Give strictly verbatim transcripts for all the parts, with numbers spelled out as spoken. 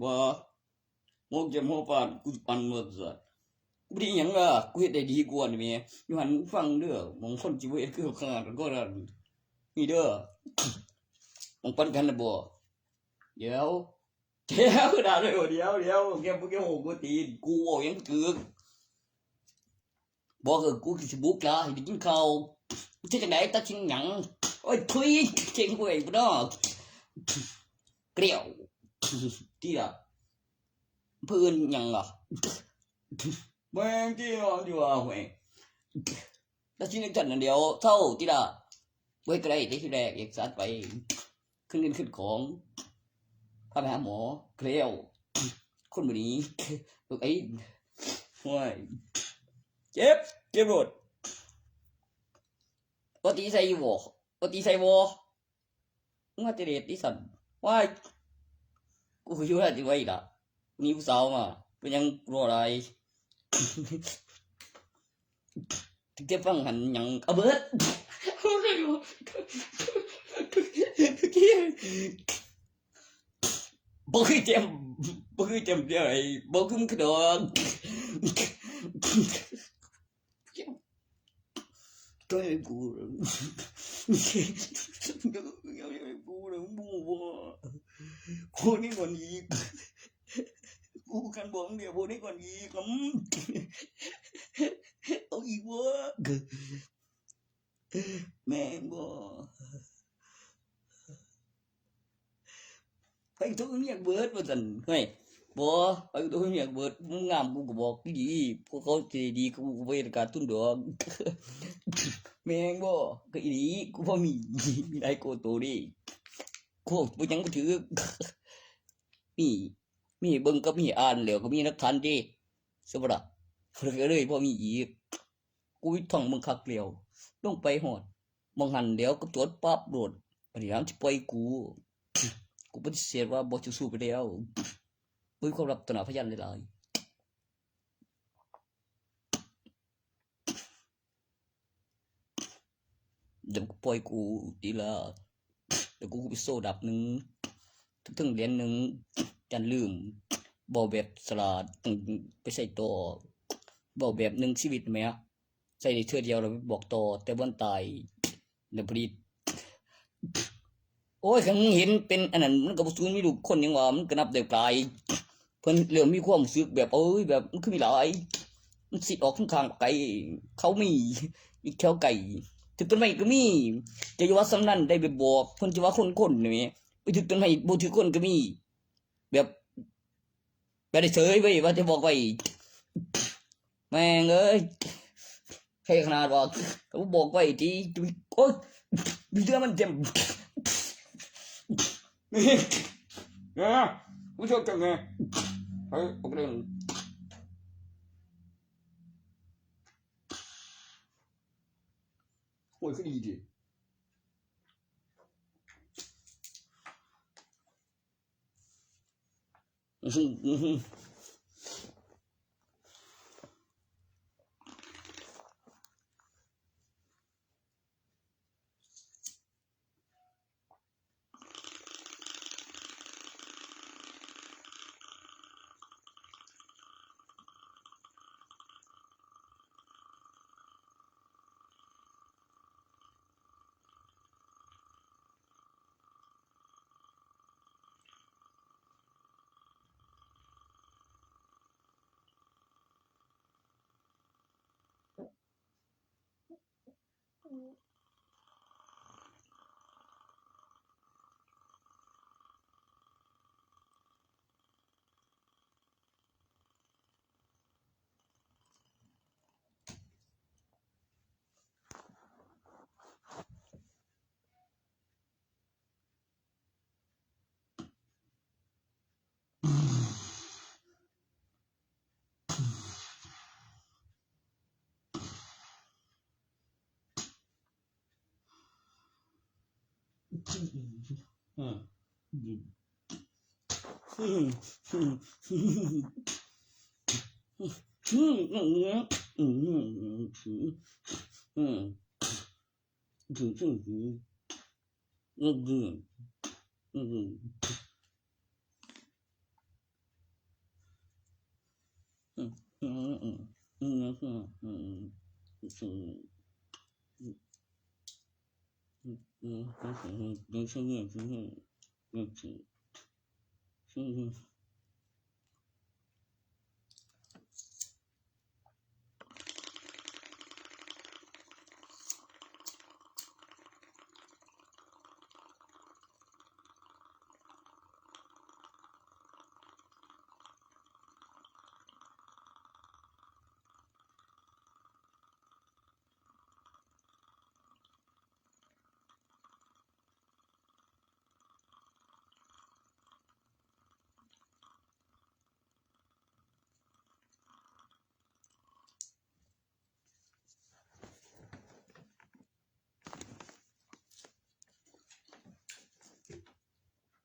บ่ โมกเจ็บหัวปาน กูสิปั่นหมดสัตว์ กูบ่ได้อิหยังล่ะ กูเฮ็ดได้ดีกว่านี่แหม อยู่หั่นฟังเด้อ หม่องคนสิบ่เฮ็ดคือข้าก็นั่น นี่เด้อ หม่องปั่นกันน่ะบ่ เดี๋ยว เดี๋ยว ด่าเลย เดี๋ยว เดี๋ยว แก แก โอ้โห กูตีน กูเว้าหยังถืก บอกเออ กูสิบุกละ ให้ไปกินข้าว มึงสิจั่งใด ตัดสินหยัง โอ้ย ทุย เก่งกว่าไอ้บ่ดอก เกลียว ที่ละ เพื่อนหยังล่ะ แม่งที่นอนอยู่อ่ะ เว้ย ตัดสินจั่งซั่นนั่นเดียว เท่าที่ละ เว้ย ก็ได้ ที่แรก เอกสารไป ขึ้นเงินขึ้นของ พาไปหาหมอ เกลียว คนบ่นี้ ไอ้ โอ้ย เจ็บ เจ็บโลด ปกติใส่อยู่บ่ ปกติใส่บ่ มึงมาแต่เดทอีสัน ว้าย กูอยู่ได้จั่งใดล่ะ มีผู้สาวมา เป็นหยังรออะไร ถึงจะฟังหันหยัง เอาเบิด บ่คือเต็ม บ่คือเต็มเดียวไอ้ บ่คือมึงคือดอก ช่วยกู ช่วยกูนะ มึงบอกว่า กูนี่ก่อนอีก กูกันบอกเดี๋ยว กูนี่ก่อนอีก อืม เอาอีกเว้ย แม่งบ่ ไปโทรเรียกเบิดว่าซั่น เฮ้ย บ่ ไปโทรเรียกเบิด มึงงามกูก็บอกดีๆ พวกเขาสิดีกู กูบ่เฮ็ดการทุนดอก แม่งบ่ ก็อีหลี กูบ่มี มีหลายกว่าโตเด้ กูบ่ยังบ่ถือ มี มีเบิ่งกับมีอ่านแล้วก็มีหลักฐานเด้ ใช่บ่ล่ะ ก็เลยบ่มีอีก กูท่องเบิ่งคักแล้ว ลงไปฮอด หม่องหั้นแล้วก็ตรวจปั๊บโลด บัดนี้หลังสิปล่อยกู กูปฏิเสธว่าบ่เจ้าชู้ไปแล้ว บ่มีความลับต่อหน้าพยานหลายๆ เดี๋ยวมึงปล่อยกูทีละ เดี๋ยวกูไปโซ่ดับหนึ่ง ถึงเหรียญหนึ่ง อย่าลืม เว้าแบบฉลาด ต้องไปใช้ต่อ เว้าแบบหนึ่งชีวิตแหม ใช้ได้เทื่อเดียวแล้วไปบอกต่อ แต่บ่ตาย เดี๋ยวผลิต โอ้ย คันมึงเห็นเป็นอันนั้น มันก็บ่สูญมีลูกคนหยังว่า มันก็นับได้หลาย เพิ่นเริ่มมีความรู้สึกแบบ เอ้ย แบบมันคือมีหลาย มันสิออกข้างๆ ไกล เขามีอีกแถวไกล ถืกต้นไม้ก็มี จะอยู่ว่าส่ำนั้นได้ไปบอก เพิ่นจะว่าคนๆ นี่แหม ไปถืกต้นไม้ บ่ถืกคนก็มี แบบ บ่ได้เฉยเว้ย ว่าจะบอกไว้ แม่งเอ้ย ใครขนาดว่า ก็บอกไว้ที่ โอ๊ย มีเรื่องมันเต็ม เนี่ย กูชอบจังไง เฮ้ย โอเค โอ้ย คือดีดิ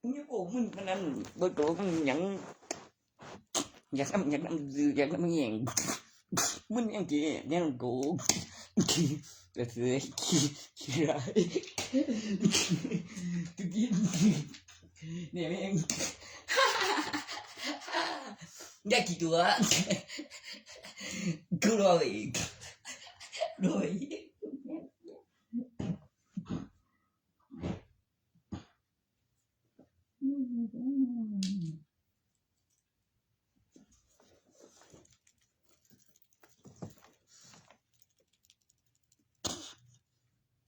มึงอยู่โกมึงขนาดนั้น บ่โกมึงหยัง อยากนำ อยากนำ อยากนำมึงหยัง มึงหยัง เก หยัง โก ขี้ กระเทย ขี้ ขี้ร้าย ตุกิน เนี่ยแม่ง อยากขี้ตัว กูรออีก รออีก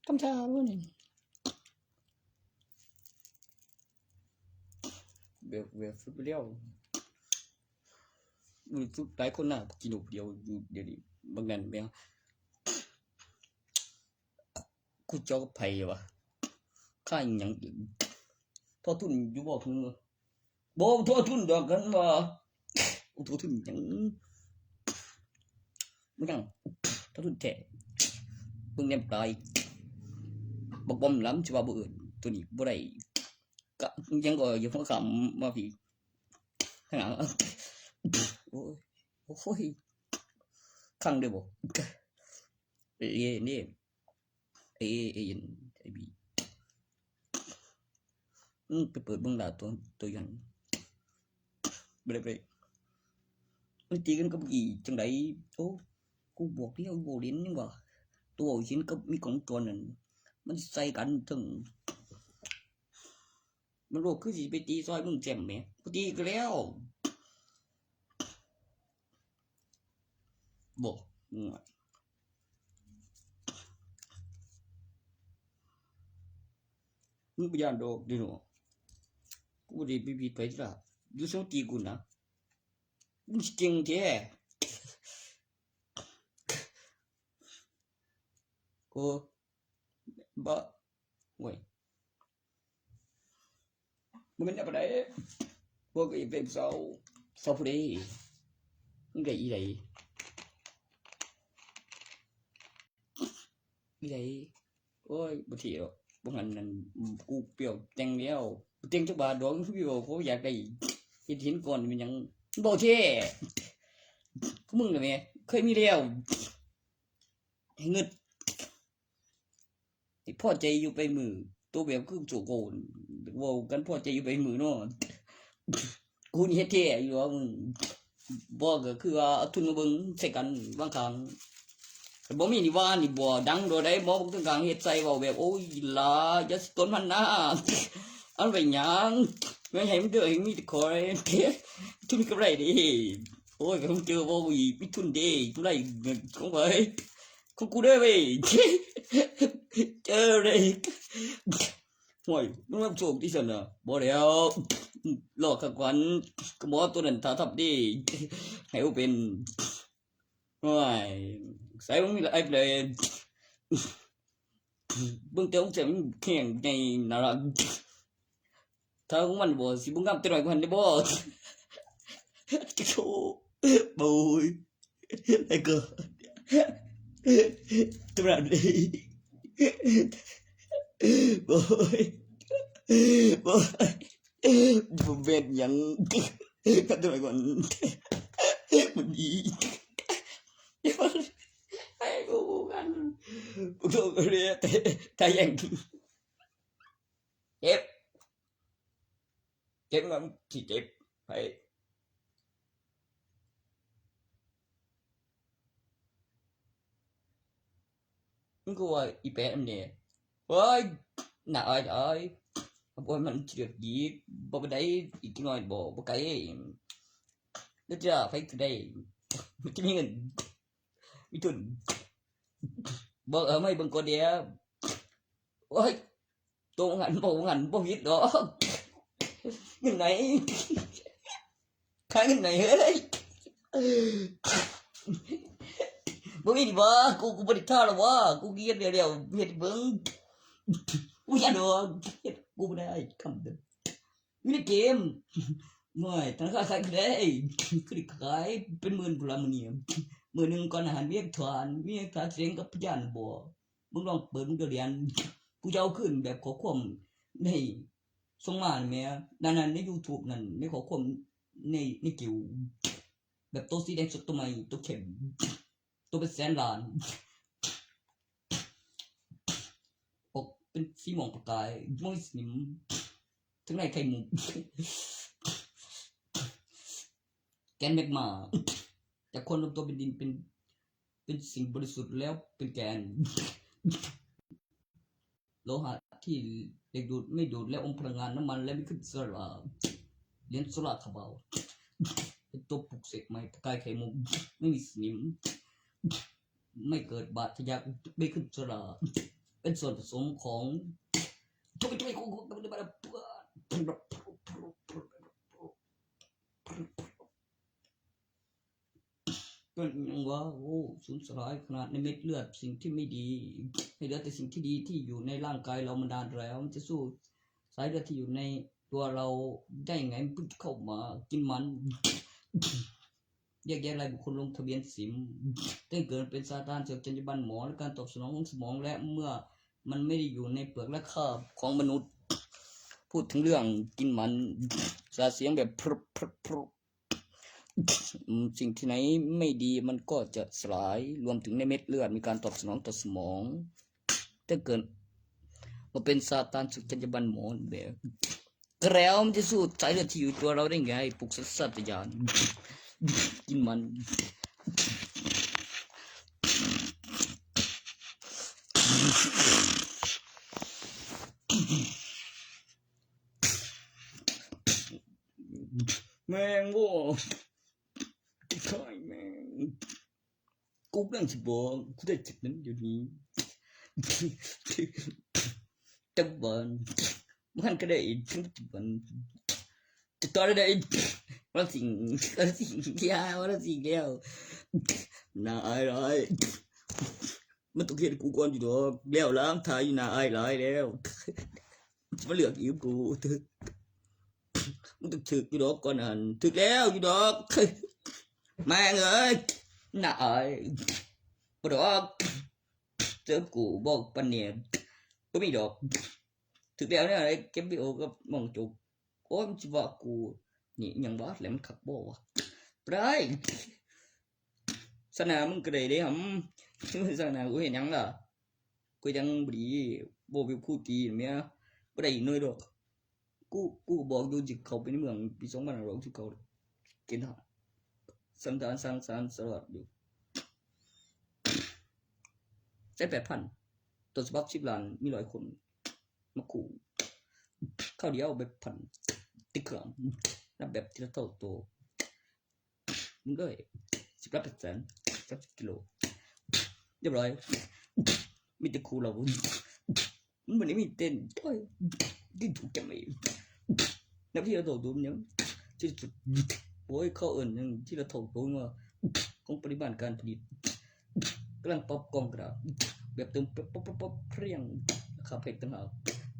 คำถามว่านี่ แบบ แบบสุดไปแล้ว มันสุดหลายคนน่ะ กินอบเดียวอยู่เดี๋ยวนี้ บางนั้นแม่ง กูเจาะกับไผวะ ค่าอิหยังอีก ทอทุนอยู่บ่ทุนบ่ บ่ทอทุนดอกกันว่า กูทอทุนหยัง บ่หยัง ทอทุนแท้ เบิ่งแนมตาย บักบอมหลำสิว่าบ่เอิ้น ตัวนี้บ่ได้ กะยังก็อยู่ข้างข้างมาพี่ ข้างหลัง โอ้ย โอ้ย ข้างเดียวบ่ เอ้ย นี่ เอ้ย เอ้ย เอ้ย บี อืม ไปเปิดเบิ่งล่ะ ตัว ตัวอย่าง บ่ได้ บ่ได้ มันตีกันกับอีจังใด โอ้ กูบอกแล้ว บ่เล่นหยังวะ ตัวเห็นกับมีกล้องจรนั่น มันใส่กันเทิง มันบอกคือสิไปตีซอยมึงแจ่มแหม กูตีก็แล้ว บ่ มึงอะ มึงบ่ย่านดอกเด้เนาะ กูบ่ได้ไปผิดไผล่ะ อยู่เซาตีกูนะ มึงสิเก่งแท้ โอ้ บ่ โอ้ย บ่แม่นแนวปานใด พวกอีเป็นเซา เซาผู้ใด มึงได้อีใด อีใด โอ้ย บ่เท่ดอก บ่หันนั่น กูเปรียวแต่งแล้ว บ่แต่งจักบาทดอก คือเว้า เขาอยากได้ เฮ็ดหินก้อนเป็นหยัง บ่เท่ คือมึงน่ะแหม เคยมีแล้ว ให้เงิน ให้พอใจอยู่ไปมื้อ ตัวแบบคือโจโกน เว้ากันพอใจอยู่ไปมื้อเนาะ กูนี่เฮ็ดแท้อยู่ว่ามึง บ่ก็คือว่าเอาทุนมาเบิ่งใส่กันบางครั้ง คันบ่มีนี่ว่านี่บ่ดังโดดได้ บ่บักตึงกลางเฮ็ดใส่เว้าแบบ โอ้ย หล่า อย่าสิต้นมันนะ อันไปหยัง ไม่ให้มันเด้อ ให้มีแต่ขอให้ทุนกำไรเด้ โอ้ย คันมึงเจอบ่อีก มีทุนเด้ ทุนไรเงินของไผ ของกูเด้อเว้ย เจอเลย ห่วย มึงรับโชคที่ซั่นน่ะ บ่แล้ว รอคักก่อน ก็บอกว่าตัวนั้นถ้าทับดี ให้บ่เป็น ห่วย ใส่มึงมีหลายเลย เบิ่งแต่มึงใส่มันแข็งใหญ่น่ารัก ถ้าของมันบ่ สิบ่งามแต่น้อยกว่าหั้นเด้บ่ โธ่ โอ้ย แล้วก็ ตำนานเลย โอ้ย โอ้ย บ่แม่นหยัง กันตำนานก่อน มันดี ไอ้กูกัน กูก็เรียกแต่ แต่ยัง เจ็บ เจ็บมันสิเจ็บ ไป มันก็ว่าอีแปะมันเนี่ย เฮ้ย หน้าอายอาย บ่มันเฉลียวดี บ่ไปได้อีกหน่อยบ่ บ่ไกล แล้วจะไปก็ได้ มันจะมีเงิน มีทุน บ่ เออ ไม่เบิ่งก็เดียว โอ้ย ตรงหันบ่หันบ่ผิดดอก เงินไหน ขายเงินไหนเฮ้ย บ่มีนี่บ่ กู กูบ่ได้ท่าหรอกวะ กูเกลียดเดียวๆ เฮ็ดเบิ่ง กูอย่าดอก กูบ่ได้คำเดียว อยู่ในเกม หน่อย ธนาคารขายก็ได้ คือขายเป็นหมื่นพุ้นละมื้อนี้ มื้อหนึ่งก่อนอาหารเวียกฐาน เวียกฐานเสียงกับพยานบ่ มึงลองเปิดมึงก็เรียน กูจะเอาคืนแบบข้อความในส่งมาแหม นั่นๆ ใน YouTube นั่น ในข้อความใน ในกิว แบบโตสีแดงสด โตใหม่ โตเข้ม โตเป็นแสนล้าน ออกเป็นสีม่วงประกาย ม่วงสนิม ทั้งในไข่มุก แกนแมกมา จากคนรวมตัวเป็นดิน เป็น เป็นสิ่งบริสุทธิ์แล้วเป็นแกน โลหะที่เหล็กดูดไม่ดูดและอมพลังงานน้ำมันและไม่ขึ้นสลา เหรียญโซล่าคาร์บาว เป็นตัวปลุกเสกใหม่ ประกายไข่มุก ไม่มีสนิม ไม่เกิดบาดทะยัก ไม่ขึ้นสลา เป็นส่วนผสมของ ก็ยังว่า โอ้ สูญสลายขนาดในเม็ดเลือดสิ่งที่ไม่ดี ให้เหลือแต่สิ่งที่ดีที่อยู่ในร่างกายเรามานานแล้ว มันจะสู้สายเลือดที่อยู่ในตัวเราได้ไง มันเพิ่งเข้ามา กินมัน แยกแยะรายบุคคลลงทะเบียนสิม ตั้งเกิดเป็นซาตานเสกจรรยาบรรณหมอ และการตอบสนองของสมอง และเมื่อมันไม่ได้อยู่ในเปลือกและคราบของมนุษย์ พูดถึงเรื่องกินมัน สาดเสียงแบบพรุบพรุบพรุบ อืม สิ่งที่ไหนไม่ดีมันก็จะสลาย รวมถึงในเม็ดเลือดมีการตอบสนองต่อสมอง ถ้าเกิดมาเป็นซาตานเสกจรรยาบรรณหมอแบบ แล้วมันจะสู้สายเลือดที่อยู่ตัวเราได้ไง ปลุกสัญชาตญาณ กินมัน แม่งโว้ย จะขายแม่ง กูกำลังสิบอก กูได้จุดนั้นอยู่นี้ จักวัน มันก็ได้อีกจักวัน จะต่อได้อีกวันสิ่ง วันสิ่ง ยาวันสิ่งแล้ว น่าอายหลาย มันต้องเฮ็ดกูก่อนอยู่ดอก แล้วล้างทายอยู่ น่าอายหลายแล้ว มาเลือกอีกกู มึงต้องถึกอยู่ดอกก่อนหัน ถึกแล้วอยู่ดอก แม่งเอ้ย น่าอาย บ่ดอก เจอกูบอกปานเนี่ย บ่มีดอก ถึกแล้วเนี่ย เก็บวิดีโอกับหม่องจบ โอ้ย มันสิว่ากู นี่หยังวะ แล้วมันคักบ่วะ บ่ได้ สนามึงก็ได้เด้หำ สนากูเห็นหยังล่ะ กูยังบ่ดี บ่เป็นครูตีนเมีย บ่ได้อีกหน่วยดอก กู กูบอกอยู่สิเข้าไปในเมืองปีสองพันห้าร้อยหกสิบเก้า เกณฑ์ทหาร สันดานสร้างสรรค์สลัดอยู่ ได้แปดพัน ตัวฉบับสิบล้าน มีร้อยคน มาขู่ เข้าเดียวแบบพัน ติดเครื่อง นับแบบทีละเท่าตัว มึงก็สิบล้านแปดแสน สามสิบกิโล เรียบร้อย มีแต่ครูเรา มันบ่ได้มีเต้น โอ้ย ที่ถูกใจไหม นับที่เราโดดดมเนี่ย ที่สุด โอ้ย เขาเอิ้นหยังที่เราถกโดนว่า ของปริมาณการผลิต กำลังปรับกล่องกระดาษ แบบเติมปั๊บปั๊บปั๊บปั๊บเพียง ราคาแพงต่างหาก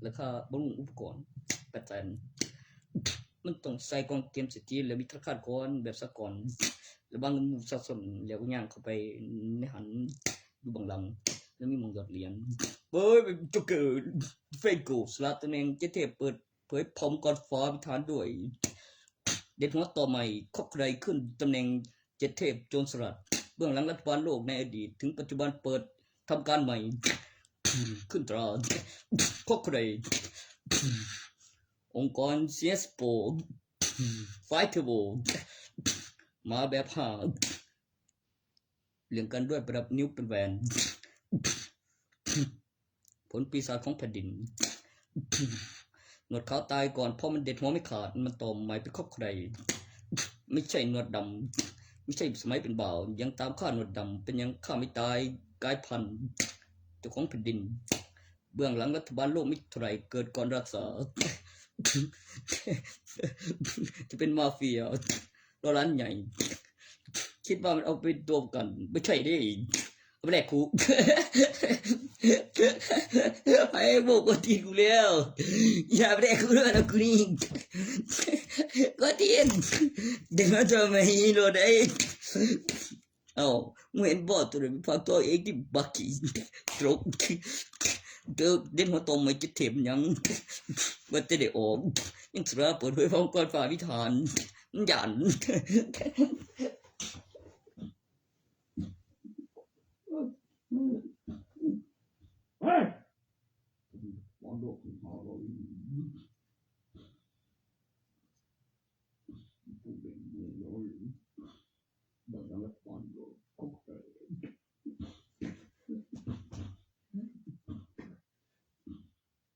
ราคาบำรุงอุปกรณ์ แปดแสน มันต้องใส่กล่องเตรียมเศรษฐี แล้วมีธนาคารก่อน แบบสหกรณ์ แล้ววางเงินหมู่สะสม แล้วก็ย่างเข้าไปในหัน อยู่เบื้องหลัง แล้วมีหม่องหยอดเหรียญ เฮ้ย โจ๊กเกอร์ เฟโก สละตำแหน่งเจเทพ เปิดเผยพร้อมกอดฟ้าพิธานด้วย เด็ดหัวต่อใหม่ คอกใครขึ้นตำแหน่งเจเทพ โจรสลัด เบื้องหลังรัฐบาลโลกในอดีต ถึงปัจจุบันเปิดทำการใหม่ ขึ้นตรา คอกใคร องค์กร ซีเอสโฟร์ ไฟเทอร์โบ มาแบบห้า เรียงกันด้วยประดับนิ้วเป็นแหวน นปีศาจของแผ่นดิน หนวดขาวตายก่อน เพราะมันเด็ดหัวไม่ขาด มันต่อไม้เป็นครอบใคร ไม่ใช่หนวดดำ ไม่ใช่สมัยเป็นบ่าว ยังตามฆ่าหนวดดำ เป็นยังฆ่าไม่ตาย กลายพันธุ์ เจ้าของแผ่นดิน เบื้องหลังรัฐบาลโลกไม่เท่าไหร่ เกิดก่อนราชา จะเป็นมาเฟีย ร้อยล้านใหญ่ คิดว่ามันเอาเป็นตัวประกัน ไม่ใช่เด้ เอาไปแลกคุก ไอ้พวกกวนตีนกูแล้ว อย่าไปแลกคุกแล้วนะกูนี่ กวนตีน เดี๋ยวมันจะมาฮีโร่ได้ เอ้า มึงเห็นบ่ตัวนั้น พาตัวเองที่บักกี้ ตรก เดินเด่นหัวตอมไม่จะเทมยัง ว่าจะได้ออก ยังสระเปิดเผยพร้อมก่อนฝ่าวิธาน มันหยัน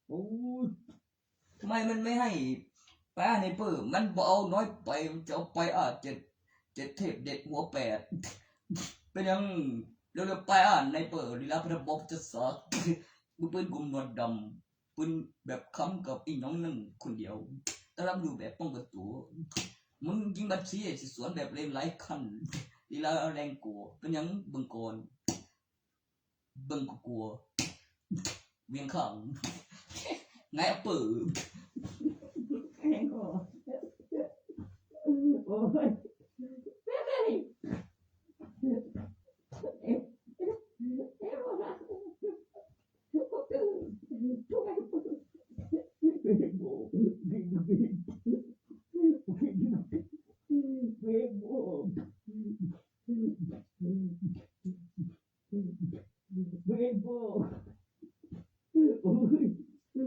โอ้ย ทำไมมันไม่ให้ไปอ่านในเปิด มันบ่เอาน้อยไป มันจะเอาไปอ่านเจ็ด เจ็ดเทพเด็ดหัวแปด เป็นยังเร็วๆไปอ่านในเปิด ลีลาพระบอกจะสัก มือปืนกลุ่มหนวดดำ ปืนแบบค้ำกับอีน้องนั่นคนเดียว ตะลำอยู่แบบป้องกันตัว มึงยิงบัญชีสิสวนแบบเลนไร้คัน ลีลาแรงกลัว เป็นยังเบิ่งก่อน เบิ่งกูกลัว เวียงข้าง ไงเปิด แรงกลัว โอ้ย เว้ยโบ้ โอ้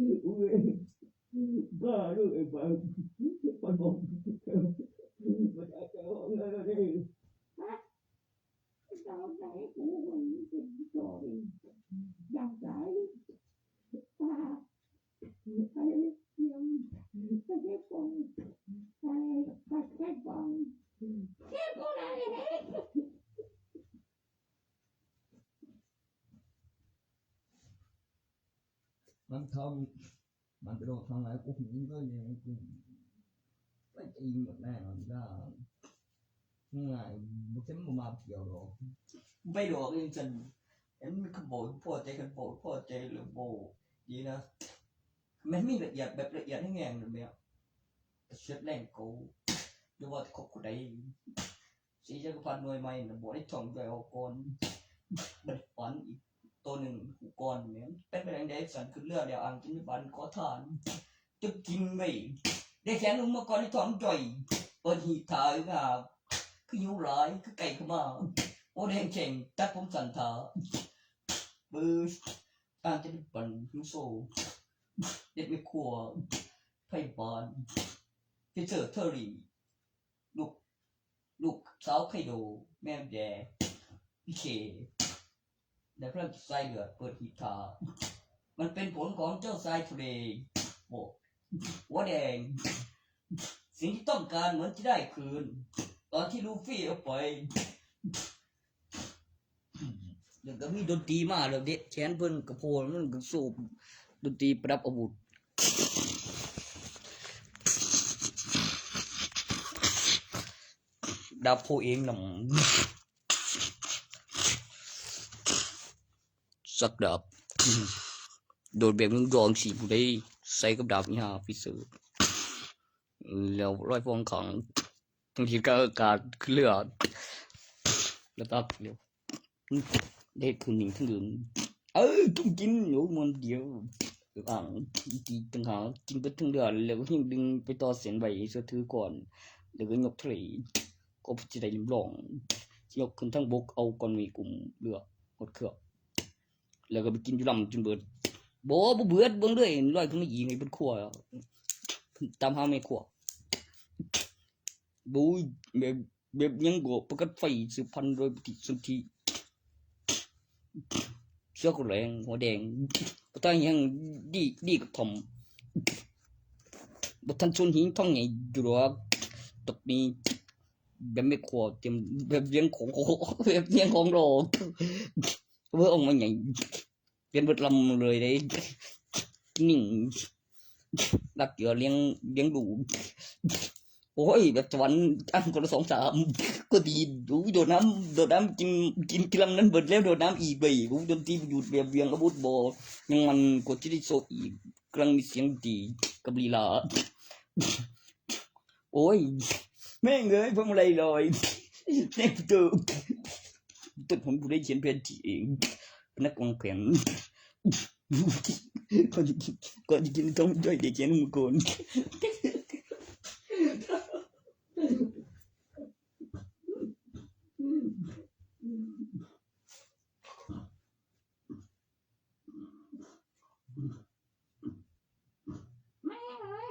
ย โอ้ย บ้าลูกไอ้บ้า ปนม มันจะเอาเงินอะไร ฮะ ตอนไหนกูมันเป็นต่อเอง อย่างไร ป้า ไปเยี่ยม ไปเยี่ยม ไป ไปเยี่ยม เยี่ยมอะไร มันทำ มันไปโดนทางไหนกูหึงก็ยังกูไปจริงหมดแน่นอนได้ง่ายบ่เข้มบ่มาเกี่ยวหรอก ไม่หรอกยังจันเห็นมันก็บอกพ่อใจกันบอกพ่อใจหรือบอกดีนะ มันมีละเอียดแบบละเอียดให้แง่งแบบเนี้ยเช็ดแรงกูหรือว่าคบคนใด สีจักรพรรดิหน่วยใหม่นะบอกได้ท่องด้วยเอาก่อนบัดฝันอีกตัวหนึ่งกูก่อนเนี่ยเป็นไปได้ไดสันขึ้นเรือแล้วอ่างกินบันขอทานจะกินไปได้แขนลงมาก่อนในท้องจ่อยเปิดหีบถ่ายงาคือหิวหลายคือไก่เข้ามาโอ้แดงแข่งตัดผมสันทาเบอร์อ่างจะได้บันหิวโซเด็ดไม่ครัวไพ่บานพิเศษเทอรี่ ลูก ลูกสาวไคโด แม่แดงพี่เค และพระสายเลือดเปิดหีบถ่ามันเป็นผลของเจ้าชายทะเลโบกหัวแดง สิ่งที่ต้องการเหมือนจะได้คืน ตอนที่ลูฟี่เอาไป เดี๋ยวก็มีดนตรีมาแล้วเด้แขนเพิ่นกระโพนมันก็สูบดนตรีประดับอาวุธ ดาบโพเองนำ สักดาบ โดดแบบมึงยองสีผู้ใดใส่กับดาบนี่ฮะพี่เสือแล้วร้อยฟองขังทั้งทีก็อากาศคือเลือดแล้วตักเร็ว ได้คืนหนึ่งทั้งเดือนเออต้องกินอยู่มันเดียวอ่างตีต่างหากกินไปทั้งเดือนแล้วก็ยังดึงไปต่อเส้นไว้เสื้อถือก่อน แล้วก็ยกทะเลก็จะได้ลองยกขึ้นทั้งบกเอาก่อนมีกลุ่มเรือหมดเครื่องแล้วก็ไปกินอยู่ลำจนเบิดบ่บ่เบิดเบิ่งเด้อร้อยขึ้นมาอีกให้เบิดครัวตามหาแม่ครัวบุ้ยแบบแบบยังก็ประกาศไฟสืบพันธุ์โดยปฏิสนธิส ตัวกูแรงหัวแดง บ่ทันยังดี ดีกับทอม บ่ทันชวนหิงท่องใหญ่อยู่หรอก ตกนี้ แบบไม่ขวบเต็ม แบบเลี้ยงของ แบบเลี้ยงของหลอก เว้ย ออกมาใหญ่ เป็นเบิดลำเลยเด้ นิ่ง รักเดียวเลี้ยง เลี้ยงดู โอ้ย แบบสวรรค์ อันคนละสองสาม ก็ดี ดู โดดน้ำ โดดน้ำ กิน กิน กินลำนั้นเบิดแล้ว โดดน้ำอีกเว้ย โอ้ย โดนตรีหยุดแบบเวียงอาวุธบ่ ยังมันกว่าที่ได้โชว์อีก กำลังมีเสียงดีกับลีลา โอ้ย แม่งเอ้ย พวงมาลัยลอย แม่งเจอ ต้นหนกูได้เขียนแผนที่เอง นักวางแผน ก่อนจะกิน ก่อนจะกินต้องย่อยเด็กเขียนมังกร แม่เอ้ย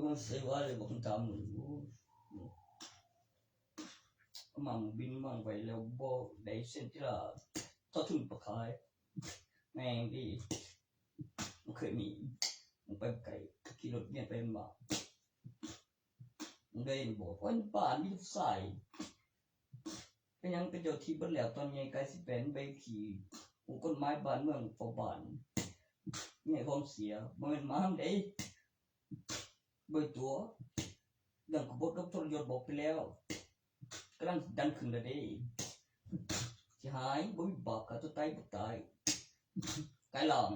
มันใส่ว่าเลยบอกตามหนู มังบินมังไปแล้วบ่ได้เส้นที่ละ ถ้าถึงปะขาย แม่งดี มันเคยมี มันไปไกล ขี่รถเวียนไปมา มันได้บอกว่าป่ามีสาย เป็นหยังเป็นเจ้าที่เบิดแล้ว ตอนใหญ่ไกลสิเป็นใบขี่ องค์กฎหมายบ้านเมืองเฝ้าบ้าน ใหญ่ของเสีย บ่แม่นหมาเด้ บ่ตัว เรื่องกบฏกับทรยศบอกไปแล้ว กำลังดันขึ้นแล้วเด้ สิหาย บ่มีบาป ฆ่าตัวตาย บ่ตาย กายหลัง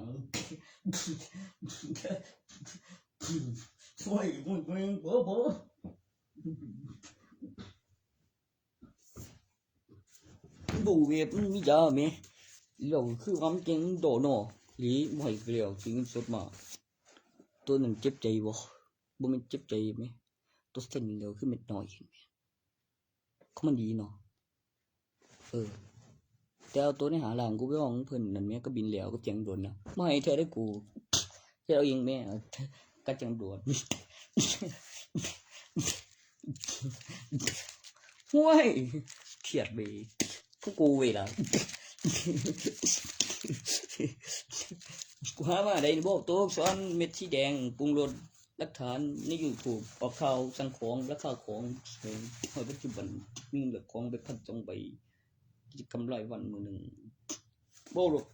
โอ้ย โอ้ย โอ้ย โอ้ย โอ้ย บ่เว็บมันมียาแหม แล้วคือความจริงโดนเนาะ หรือบ่ให้เกลียวถึงสุดมา ตัวนั้นเจ็บใจบ่ บ่แม่นเจ็บใจแหม ตัวเส้นเดียวคือเม็ดน้อยเห็นแหม ของมันดีเนาะ เออ แต่เอาตัวในหาหลังกูไปห้องเพิ่นนั่นแหม ก็บินแล้วก็เจียงโดนนะ บ่ให้แท้ได้กู เฮ็ดเอาเองแหม ก็เจียงโดน ห้วย เครียดเว้ย พวกกูเว้ยล่ะ กูหามาได้บอกตัวอักษรเม็ดสีแดง ปรุงรส หลักฐานในยูทูบ ออกข่าวสั่งของ ราคาของแพง ฮอดปัจจุบันมีเงินเหลือของไปพันสองใบ กิจกรรมรายวันมื้อหนึ่ง บ่หรอก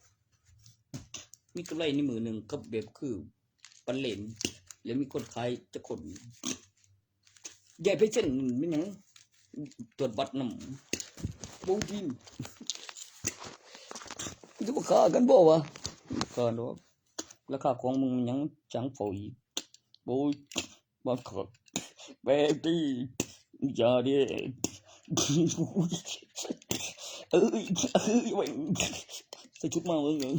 มีกำไรในมื้อหนึ่งก็แบบคือปันเหรียญ แล้วมีคนขายจักคน ใหญ่ไปเส้นมันหยัง ตรวจบัตรนำ บ่กิน จะบ่ฆ่ากันบ่วะ ฆ่าดอก ราคาของมึงมันหยังจังเฝ้าอีก โอ้ย บ่ขอ แบตี้ อย่าเด้ เอ้ย เอ้ย แม่ง ใส่ชุดมามึง เอ้ย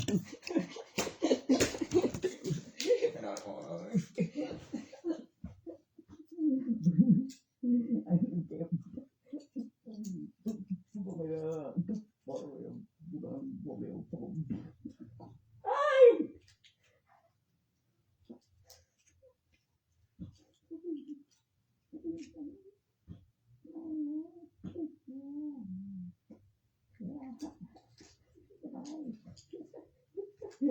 Ôi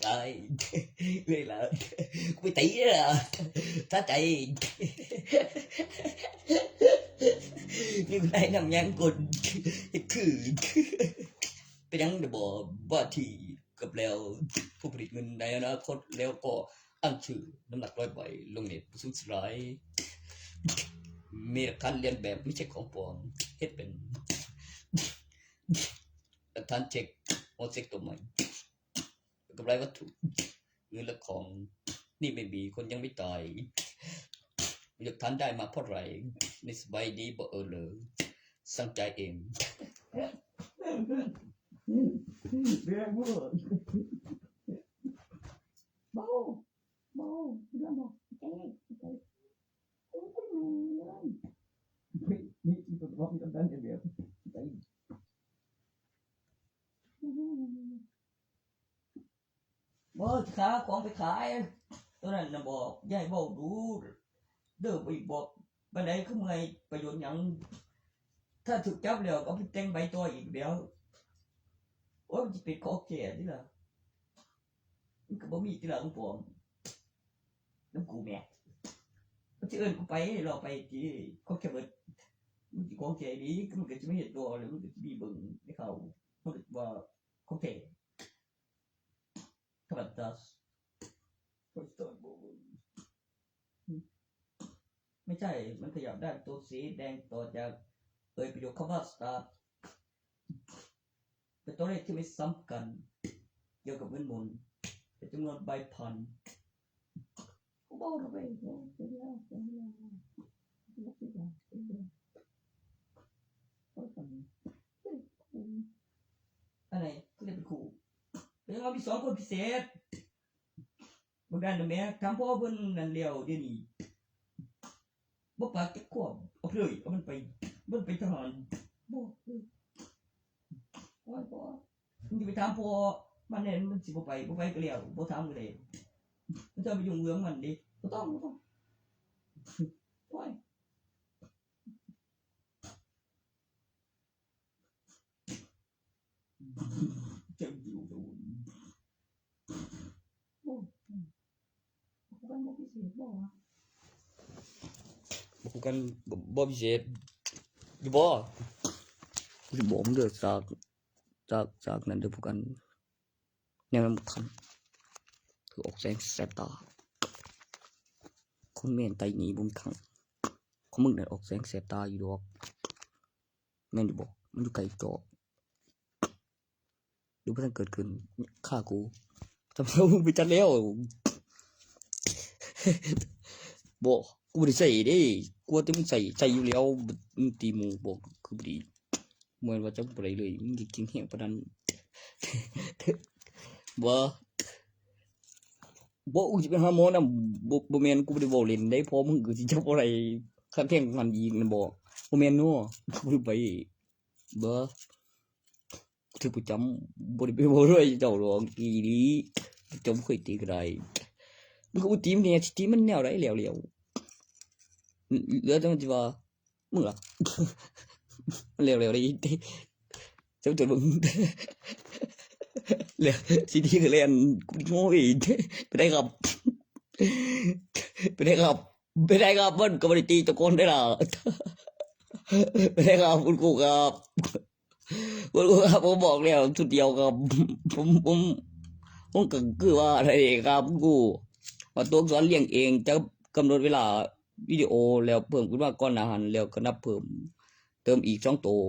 trời, vậy là กูไปตีเลยเหรอ ถ้าใจ นี่กูได้นำยังกดคือ เป็นยังเดอะบอสว่าที่กับแล้ว ผู้ผลิตเงินในอนาคตแล้วก็อ้างชื่อน้ำหนักร้อยใบลงเน็ตประทุษร้าย มีหลักฐานเลียนแบบไม่ใช่ของปลอมเฮ็ดเป็นหลักฐานเช็คหัวเช็คตัวใหม่กำไรวัตถุเงินและของนี่ไม่มีคนยังไม่ตายหลักฐานได้มาเพราะอะไรในสบายนี้บ่เออเลยสั่งจ่ายเอง เรื่องพูดเบาเบาเรื่องบอกใจใจโอ้ยไม่เรื่อง นี่นี่ตัวบอกมีตำนานเดียว บ่สิขาของไปขาย ตัวนั้นน่ะบอกอย่าให้เว้าดูเด้อ ไปบอกปานใดคือเมื่อยประโยชน์หยัง ถ้าถูกจับแล้วก็ไปแต่งใบต่ออีกแล้ว โอ้ยมันสิเป็นของแท้ติล่ะ มันก็บ่มีติล่ะของปลอมนำกูแหม มันสิเอิ้นกูไป รอไปติของแท้เบิด มันสิของแท้อีหลี มันก็สิมาเฮ็ดต่อแล้ว มันก็สิมีเบิ่งในข่าว มันก็ว่าของแท้ ขนาด just ไม่ใช่ มันขยับได้ ตัวสีแดงต่อจากเอ่ยประโยคคำว่า start เป็นตัวเลขที่ไม่ซ้ำกัน เกี่ยวกับเวทมนต์เป็นจำนวนใบพันกูบอกเราไปเดี๋ยวเดี๋ยวเดี๋ยวเดี๋ยวเดี๋ยวเดี๋ยวเดี๋ยวเดี๋ยวเดี๋ยว อันไหนเขาเรียกเป็นครู แล้วเรามีสองคนพิเศษ บางด้านนะแม่ถามพ่อเพิ่นนั่นแล้วเดี๋ยวนี้บ่ปากจักควบเอาเลยเอามันไปมันไปทหารบ่เออโอ้ยพ่อมึงจะไปถามพ่อมันเนี่ยมันสิบ่ไปบ่ไปก็แล้วบ่ถามก็ได้มันจะไปยุ่งเรื่องมันดิบ่ต้องบ่ต้องโอ้ย จังอยู่ดู โอ้ย บ่คือกันบ่บ่พิเศษอยู่บ่ กูสิบอกมึงเด้อจากจากจากนั้นเด้อพวกกันแนวนั้นทำคือออกแสงแสบตาคอมเมนต์ไต่หนีบ่มีครั้งของมึงนั่นออกแสงแสบตาอยู่ดอกแม่นอยู่บ่มันอยู่ไกลจอหรือว่าทันเกิดขึ้นฆ่ากูทำไมมึงไปจัดแล้วบ่กูบ่ได้ใส่เด้กลัวแต่มึงใส่ใส่อยู่แล้วมึงตีหมู่บ่คือบ่ดี เหมือนว่าจะบ่ได้เลยมึงกินแห้งปานนั้นบ่บ่กูสิไปหาหมอนำบ่บ่แม่นกูบ่ได้เว้าเล่นได้พอมึงกูสิจับบ่ได้คันแทงมันอีกนั่นบ่บ่แม่นเนาะกูไปบ่ถือประจำบ่ได้ไปเว้าด้วยเจ้าดอกอีหลีจมเคยตีก็ได้มึงก็บ่ตีมันเนี่ยสิตีมันแนวใดแล้วแล้วเหลือแต่มันสิว่า มึงล่ะเร็วๆเลยเจ้าตัวมึงเร็วซีดีก็เล่นกูโง่อีกไปได้ครับไปได้ครับไปได้ครับมันก็ไม่ได้ตีตะโกนได้ล่ะไปได้ครับคุณครูครับคุณครูครับผมบอกแล้วชุดเดียวครับผมผมผมก็คือว่าอะไรครับคุณครูมาตัวสอนเลี้ยงเองจะกำหนดเวลา วิดีโอแล้วเพิ่มขึ้นมาก่อนหน้าหันแล้วก็นับเพิ่มเติมอีกสองตัว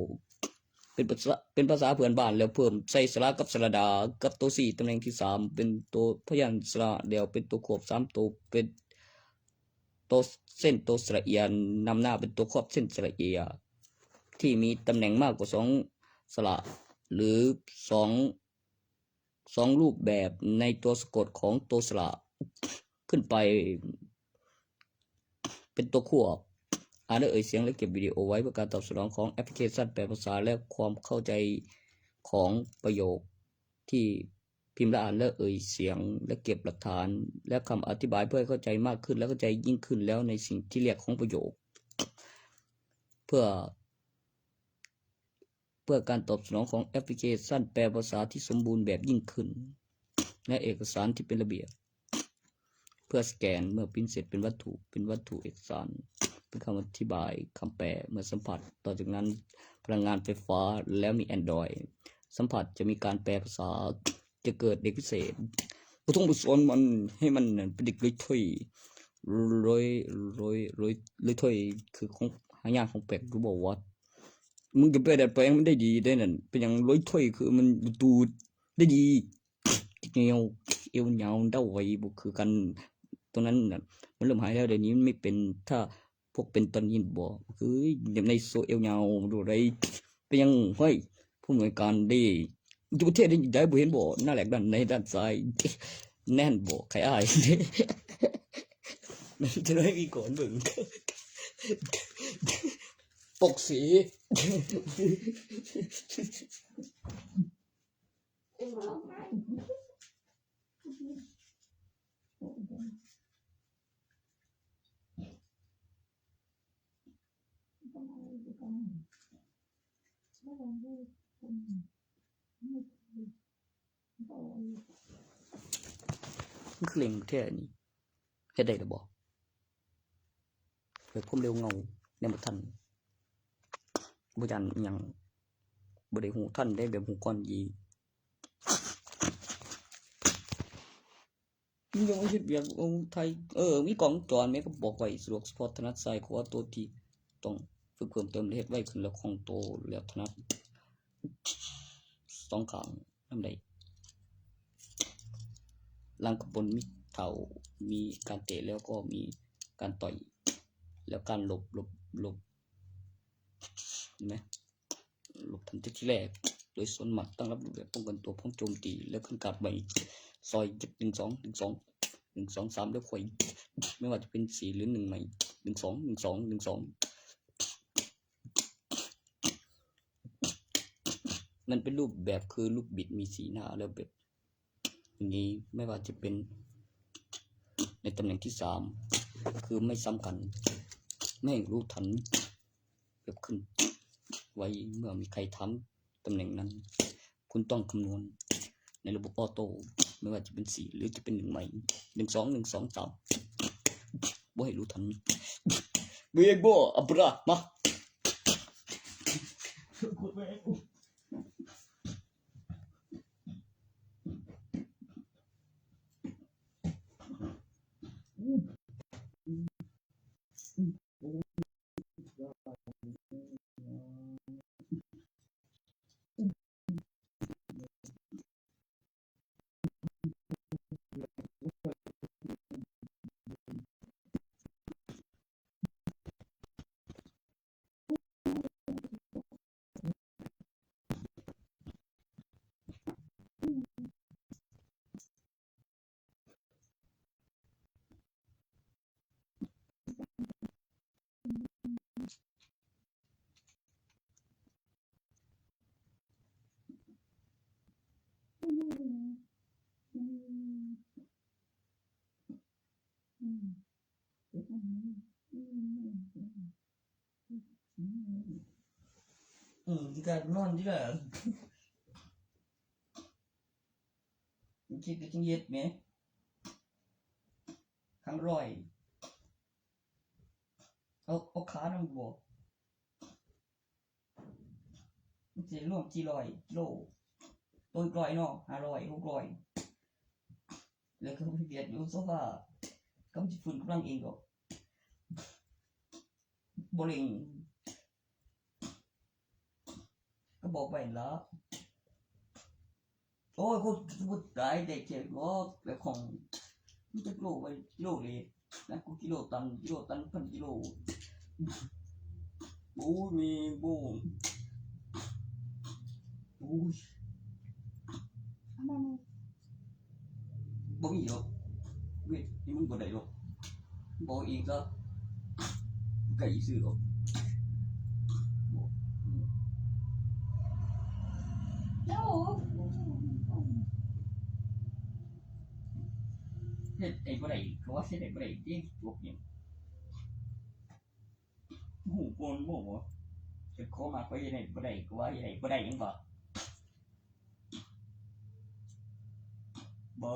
เป็นภาษาเป็นภาษาเพื่อนบ้านแล้วเพิ่มใส่สระกับสระดากับตัวสี่ตำแหน่งที่สามเป็นตัวพยัญชนะแล้วเป็นตัวควบสามตัวเป็นตัวเส้นตัวสระเอียนนำหน้าเป็นตัวควบเส้นสระเอียที่มีตำแหน่งมากกว่าสองสระหรือสอง สองรูปแบบในตัวสะกดของตัวสระขึ้นไป เป็นตัวควบ อ่านและเอ่ยเสียงและเก็บวิดีโอไว้เพื่อการตอบสนองของแอปพลิเคชันแปลภาษาและความเข้าใจของประโยคที่ พิมพ์และอ่านและเอ่ยเสียง และเก็บหลักฐาน และคำอธิบายเพื่อให้เข้าใจมากขึ้น และเข้าใจยิ่งขึ้นแล้วในสิ่งที่เรียกของประโยค เพื่อ เพื่อการตอบสนองของแอปพลิเคชันแปลภาษาที่สมบูรณ์แบบยิ่งขึ้น และเอกสารที่เป็นระเบียบ เพื่อสแกนเมื่อพิมพ์เสร็จเป็นวัตถุ เป็นวัตถุเอกสาร เป็นคำอธิบายคำแปลเมื่อสัมผัส ต่อจากนั้นพลังงานไฟฟ้าแล้วมี Android สัมผัสจะมีการแปลภาษา จะเกิดเด็กพิเศษ ก็ต้องไปสอนมันให้มันเป็นเด็กเล่อยถ้อยเล่อยเล่อยเล่อยเล่อยถ้อย คือของหายากของแปลกรู้บอกว่า มึงจะไปดัดแปลงมันได้ดีได้นั่น เป็นอย่างเล่อยถ้อยคือมันดูได้ดี เอวเอวยาวเด้าไวบ่คือกัน ตัวนั้นน่ะ มันเริ่มหายแล้ว เดี๋ยวนี้มันไม่เป็น ถ้าพวกเป็นตอนนี้บ่คือในโซเอวยาวดูไร เป็นยัง เฮ้ย ผู้อำนวยการได้อยู่ประเทศได้ได้บ่เห็นบ่ หน้าแหลกด้านในด้านซ้าย แน่นบ่ใครอาย มันจะได้มีก่อนเบิ่ง ปกสี มันคือเร่งแท้นี่ เฮ็ดได้หรือบ่ เกิดความเร็วเงาในบ่ทัน บ่ย่านอิหยัง บ่ได้ฮู้ทันได้แบบฮู้ก่อนอีก มึงยังบ่เฮ็ดเวียก โอ้ ไทย เออ มีกล้องวงจรแม่ก็บอกไว้ สะดวกเฉพาะถนัดซ้ายขวา ตัวที่ต้องฝึกเพิ่มเติม เฮ็ดไวขึ้นแล้วคล่องตัวแล้วถนัดสองข้างนำได้ หลังกับบนมีเข่า มีการเตะ แล้วก็มีการต่อย แล้วการหลบ หลบ หลบ เห็นไหม หลบทันทีที่แรก โดยส่วนมากตั้งรับรูปแบบป้องกันตัวพร้อมโจมตี แล้วขึ้นการ์ดใหม่ ซอยหนึ่งสอง หนึ่งสอง หนึ่งสองสาม แล้วค่อย ไม่ว่าจะเป็นสี่หรือหนึ่งใหม่ หนึ่งสอง หนึ่งสอง หนึ่งสอง มันเป็นรูปแบบคือลูกบิดมีสี่หน้า แล้วแบบอย่างนี้ ไม่ว่าจะเป็นในตำแหน่งที่สาม คือไม่ซ้ำกัน ไม่ให้รู้ทัน แบบขึ้นไว้ เมื่อมีใครทำตำแหน่งนั้น คุณต้องคำนวณในระบบออโต้ ไม่ว่าจะเป็นสี่หรือจะเป็นหนึ่งใหม่ หนึ่งสอง หนึ่งสองสาม บ่ให้รู้ทัน เบโบอับรา มา อืม ที่การนอนที่ละ คิดจะจังเฮ็ดแหม ครั้งร้อย เอา เอาขานำบ่ มันสิรวมสี่ร้อยกิโล ตัวอีกร้อยเนาะ ห้าร้อย หกร้อย แล้วก็ไปเบียดอยู่โซฟา กำสิฟื้นกำลังเองดอก บ่เร่ง ก็บอกไปละ โอ้ย กู กูตายได้แค่บอกแบบของ มันจะโลไปกิโลเลยนะ กูกิโลตัน กิโลตัน พันกิโล โอ้ย มีโบง โอ้ย เอามามา บ่มีหรอก เว้ย นี่มึงบ่ได้หรอก บอกอีกก็ ไก่ซื้อหรอก โอ้โห เฮ็ดได้บ่ได้ ก็ว่าเฮ็ดได้บ่ได้ติ จบนี่ ฮู้ก่อนโมบ่ เฮ็ดขอมากกว่าเฮ็ดได้บ่ได้ ก็ว่าเฮ็ดได้บ่ได้หยังบ่ บ่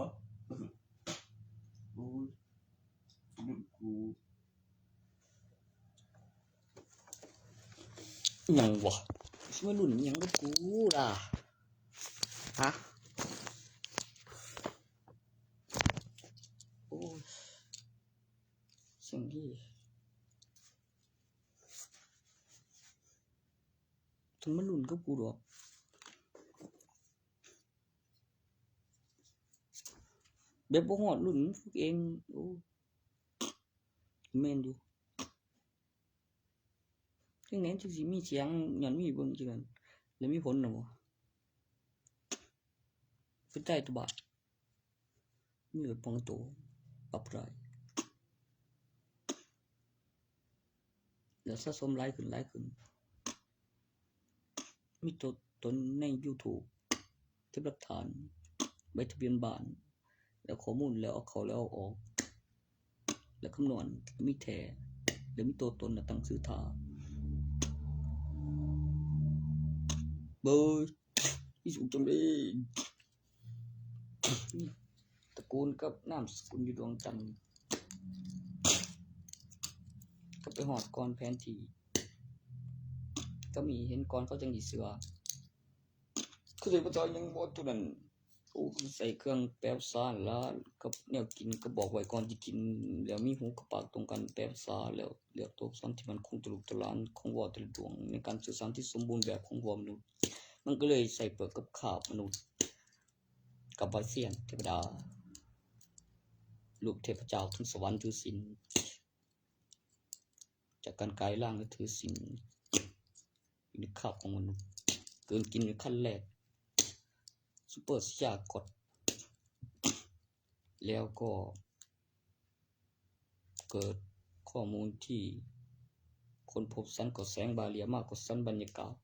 โอ้ย รุ่นกู หยังวะ สิมารุ่นหยังกับกูล่ะ ฮะ โอ้ย เสียงดี ถึงมารุ่นกับกูดอก แบบบ่ฮอดรุ่นพวกเอง โอ้ แม่นอยู่ จังได๋จังสิมีเสียง ย้อนมีเบิ่งจังนั้น แล้วมีผลน่ะบ่ คือได้ตัวบาด มีแบบป้องตัว ปรับได้ แล้วสะสมหลายขึ้น หลายขึ้น มีตัวตนใน YouTube เก็บหลักฐาน ใบทะเบียนบ้าน แล้วข้อมูล แล้วเอาเข้าแล้วเอาออก แล้วคำนวณ มีแท้ แล้วมีตัวตนน่ะตั้งชื่อท่า เบอร์ อีสุจังเลย ตระกูลกับนามสกุลอยู่ดวงจันทร์ ก็ไปฮอดก่อนแผนที่ ก็มีเห็นก่อนเขาจังสิเชื่อ คือสิบ่เชื่อหยังบ่ ตัวนั้น โอ้ ใส่เครื่องแปลภาษาหั่นล่ะ กับแนวกินก็บอกไว้ก่อนสิกิน แล้วมีหูกับปากตรงกัน แปลภาษาแล้ว เลือกตัวอักษรที่มันคงทะลุทะลาน คงเว้าทะลุดวง ในการสื่อสารที่สมบูรณ์แบบของหัวมนุษย์ มันก็เลยใส่เปลือกกับคาบมนุษย์ กับใบเสี้ยนเทวดา รูปเทพเจ้าขึ้นสวรรค์ถือศีล จากการกลายร่างและถือศีล อยู่ในคาบของมนุษย์ กลืนกินในขั้นแรก ซูเปอร์สยากด แล้วก็ เกิดข้อมูลที่ค้นพบสันกว่าแสงบาเรียมากกว่าสันบรรยากาศ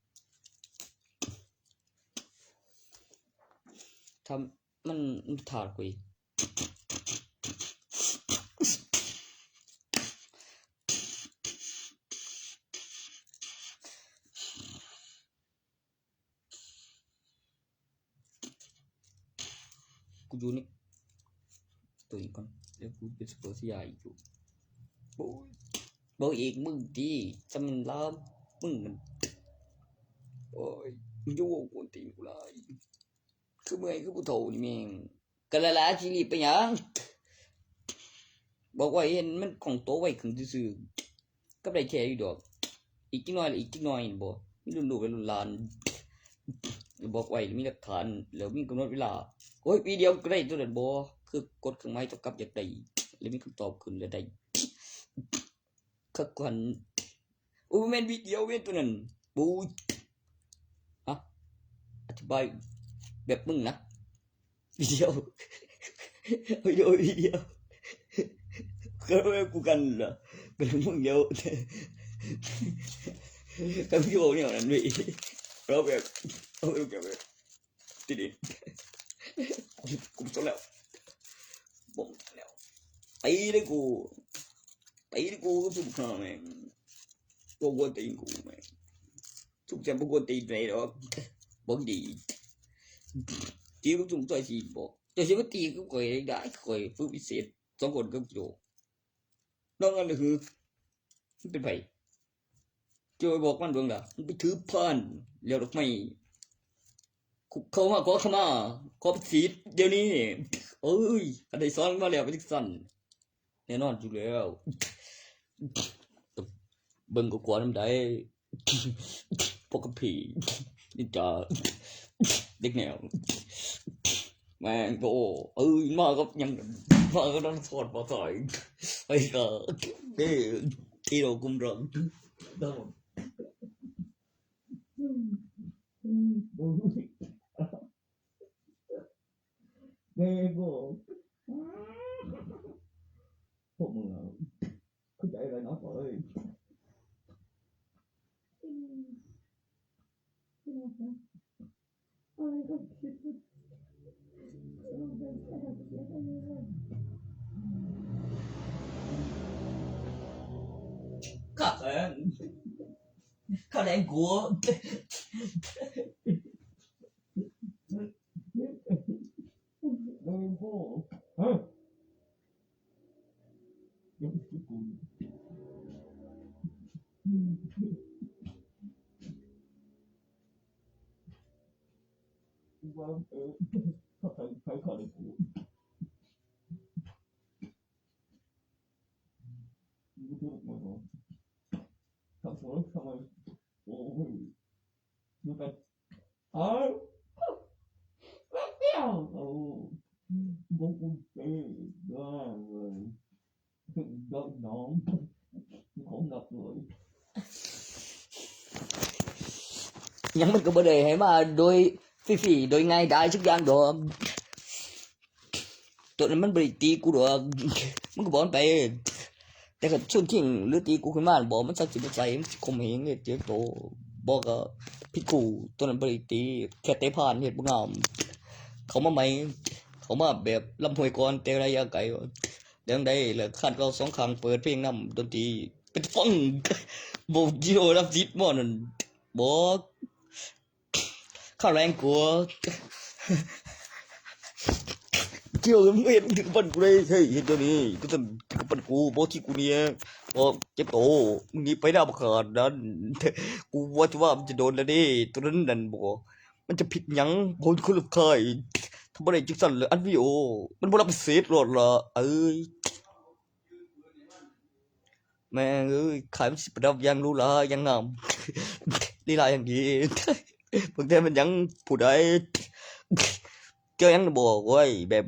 ทำ มัน มันถาดกูอีก กูอยู่นี่ ตัวอีกก่อน แล้วกูเป็นซูเปอร์สยาอีกอยู่ โอ้ย บอกอีกมึงดีจะมันลาม มึงมัน โอ้ย มึงจะโวยกวนตีนกูหลาย คือเมื่อย คือผู้เฒ่านี่แม่ง กะละละสิรีบไปหยัง บอกว่าเห็นมันของโตไวขึ้นซื่อๆ ก็ได้แค่อยู่ดอก อีกจักหน่อยละ อีกจักหน่อยนี่บ่ มีรุ่นลูกและรุ่นหลาน บอกไว้ มีหลักฐาน แล้วมีกำหนดเวลา โอ้ย ปีเดียวก็ได้ตัวนั้นบ่ คือกดเครื่องหมายเท่ากับอยากได้ แล้วมีคำตอบขึ้นแล้วได้ คักกว่าหั่น โอ้ย แม่นวิดีโอเว้ยตัวนั้น โอ้ย ฮะ อธิบายแบบมึงนะ วิดีโอ วิดีโอ วิดีโอ ก็ไม่กูกันเหรอ เป็นมึงเดียว ก็วิดีโอเนี่ยนั่นเว้ย เราแบบ เอาแบบแบบ ทีนี้ กู กูจบแล้ว บอกแล้ว ตีเลยกู ตีเลยกู ก็สุดข้าแม่ง ตัวกวนตีนกูแม่ง ทุกแจมพวกกวนตีนไหนหรอก บอกดี ตีลูกจุ่มต่อยสีบอก แต่สิมาตีกูก่อยได้ ก่อยฝึกพิเศษ สองคนกับโจ นอกนั้นก็คือ มันเป็นไผ โจยบอกมันเบิ่งล่ะ มันไปถือพาน แล้วดอกไม้ เข้ามาขอขมา ขอเป็นศิษย์เดี๋ยวนี้ เอ้ย คันได้สอนมาแล้วเป็นจั่งซั้น แน่นอนอยู่แล้ว เบิ่งก็กลัวนำใด ปกติ นี่จ้า เด็กแนว แม่งโต เอ้ย มากับหยัง มากับน้ำซอสปลาไหล ไอ้กะ เอ้ย ที่เรากุมรัง แม่งโต พวกมึงอะ เข้าใจอะไรนะ เอ้ย อะไรก็คิดว่า เออ เป็นแค่เสียงอะไร ข้าแสง ข้าแรงกลัว เออพ่อ ฮะ เดี๋ยวกู กูว่า เออ ขอโทษ ขอโทษ ขอโทษ กูโทษ ขอโทษ ทำไม โอ้ย ดูไป เอ้า เปรี้ยว โอ้ บอกกูเตะได้เลย ดอกน้อง ของหนักเลย หยังมันก็บ่ได้ให้มาโดยฟรีๆ โดยง่ายดายสักอย่างดอก ตัวนั้นมันบ่ได้ตีกูดอก มันก็บอกมันไป แต่ก็ชวนคิงหรือตีกูขึ้นมาบอกมันสักสิบใส่มันสิข่มเหงเฮ็ดเจ็บโต บอกก็ผิดคู่ ตัวนั้นบ่ได้ตี แค่เตะผ่านเฮ็ดบ่งาม เขามาใหม่ เขามาแบบลำห้วยก่อนแต่ระยะไกล เรื่องใดแล้วคันเขาสองข้างเปิดเพลงนำดนตรีเป็นฟัง บ่จิโร่รับสิทธิ์หม้อนั่น บอก ข้าแรงกลัว เกี่ยวกับเฮ็ดถึงปันกูเลย เฮ้ย เฮ็ดเดี๋ยวนี้ ก็ต้องถึงปันกู บอกที่กูเนี่ย บอกเจ็บโต มึงหนีไปหน้าบักขนาดนั้น กูว่าจะว่ามันจะโดนแล้วเด้ ตัวนั้นนั่นบอก มันจะผิดหยัง บอกคนละค่าย ทำอะไรจังซั่นเลย อัดวิดีโอ มันบ่รับเศษหลอดละ เอ้ย แม่งเอ้ย ขายมันสิประดับอย่างหรูหราอย่างงาม ลีลาอย่างดี พวกแท้มันยังผู้ใด เจ้ายังบอกไว้แบบ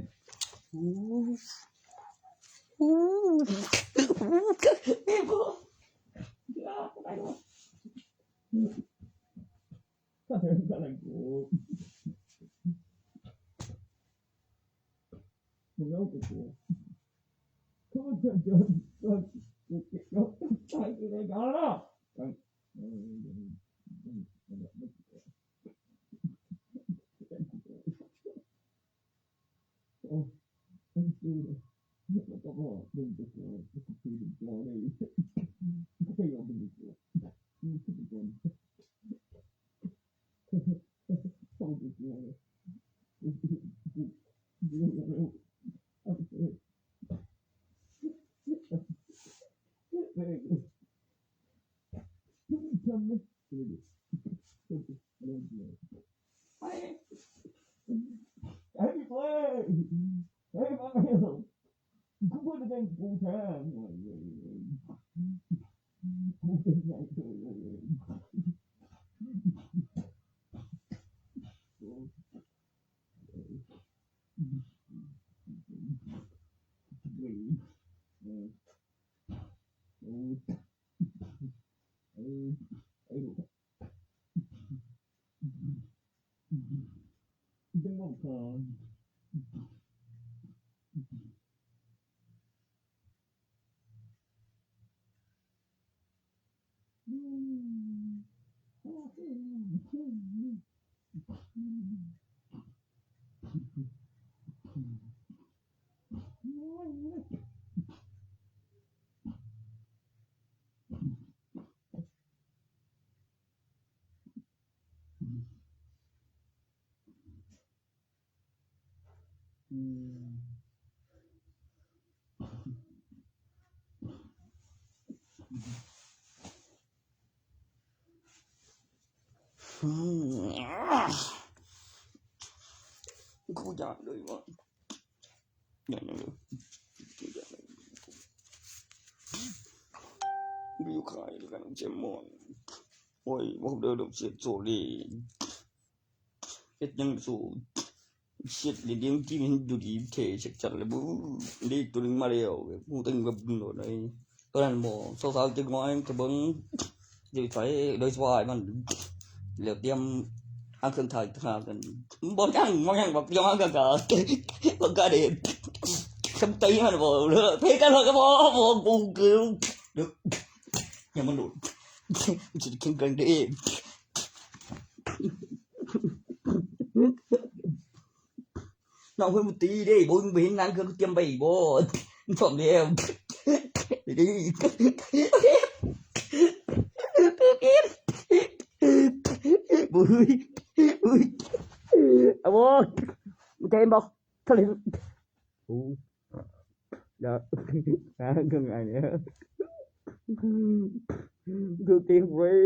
กูอยากเลยว่ะ อย่างนั้นเลย กูอยากเลย กูอยู่ขายแล้วกันเจมอน โอ้ย บอกเดินเสียโซลี เฮ็ดหยังสู้ เช็ดเลี้ยงที่มันดูดีเท่ชัดๆเลยบู๊ นี่ตัวหนึ่งมาแล้ว กูตึงแบบโดดเลย ตอนนั้นหมอสาวๆจะงอยจะเบิ่ง จะไปใส่โดยสบายมัน แล้วเตรียมหาเครื่องถ่ายทหารกัน บ่ยัง บ่ยัง แบบเตรียมหาเครื่องถ่าย บ่กล้าเด็ด คำตีมันบอกเลย เพลงกันเลยก็บอก บอกกูคือ เดี๋ยว อย่ามาหลุด มันจะแข่งกันเด้ น้องเพิ่นบ่ตีเด้ บ่ มึงบ่เห็นหนังเครื่องเตรียมไปบ่ สมเดียว บุย บุย เอาบ่ เต็มบ่ ทะเล โอ้ เดี๋ยว นะ ยังไงเนี่ย ดูเต็มเว้ย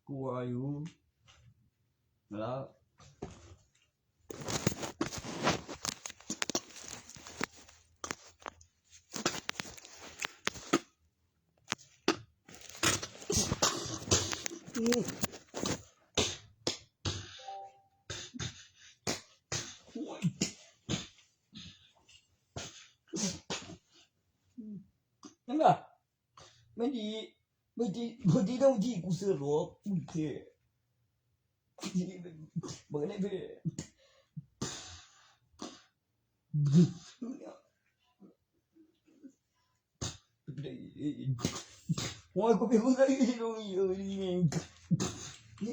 กลัวอยู่แล้ว นั่นน่ะ ไม่ดี ไม่ดี ไม่ดี ต้องดี กูเสือหรอ กูเท่ เบอร์ไหนเพ่ โอ้ย กูเป็นคนไทย นี่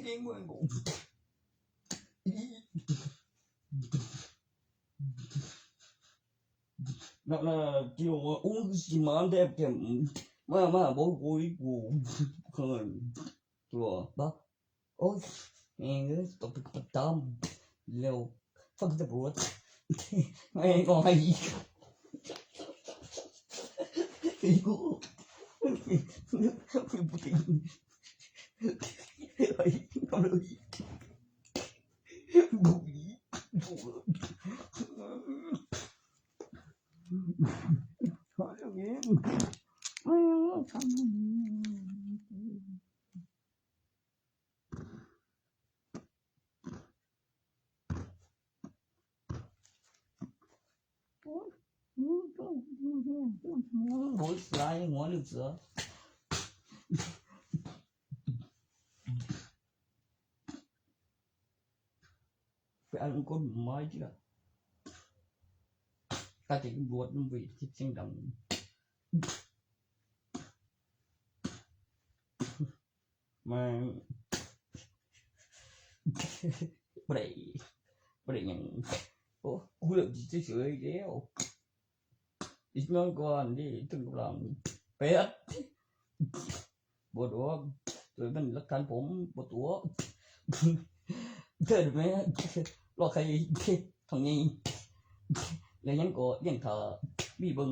เอง มึง นั่นน่ะ เกี่ยวว่า อู้ สิมาแดบแกม มา มา บอก บอก กู เขิน ตัว บ้า โอ้ย แม่งเอ้ย ตกไปประจำ เร็ว ฟังตำรวจ แม่งก็ให้อีก ไอ้กู ไอ้กู ไอ้กู โอ้ย สไลด์หัวลึกเสือ ไปเอาลูกกลไม้ที่ละ กาจะบวชมันไปคิดเสียงดัง มา บ่ได้ บ่ได้หยัง โอ้ กูเลิกเฉยๆแล้ว อีกน้อยก่อนดิ ถึงกำลัง แปด บ่ตัว ตัวเป็นหลักฐานผม บ่ตัว เกิดไหม รอใคร ทางนี้ แล้วยังก็ยังถ่า มีเบิ่ง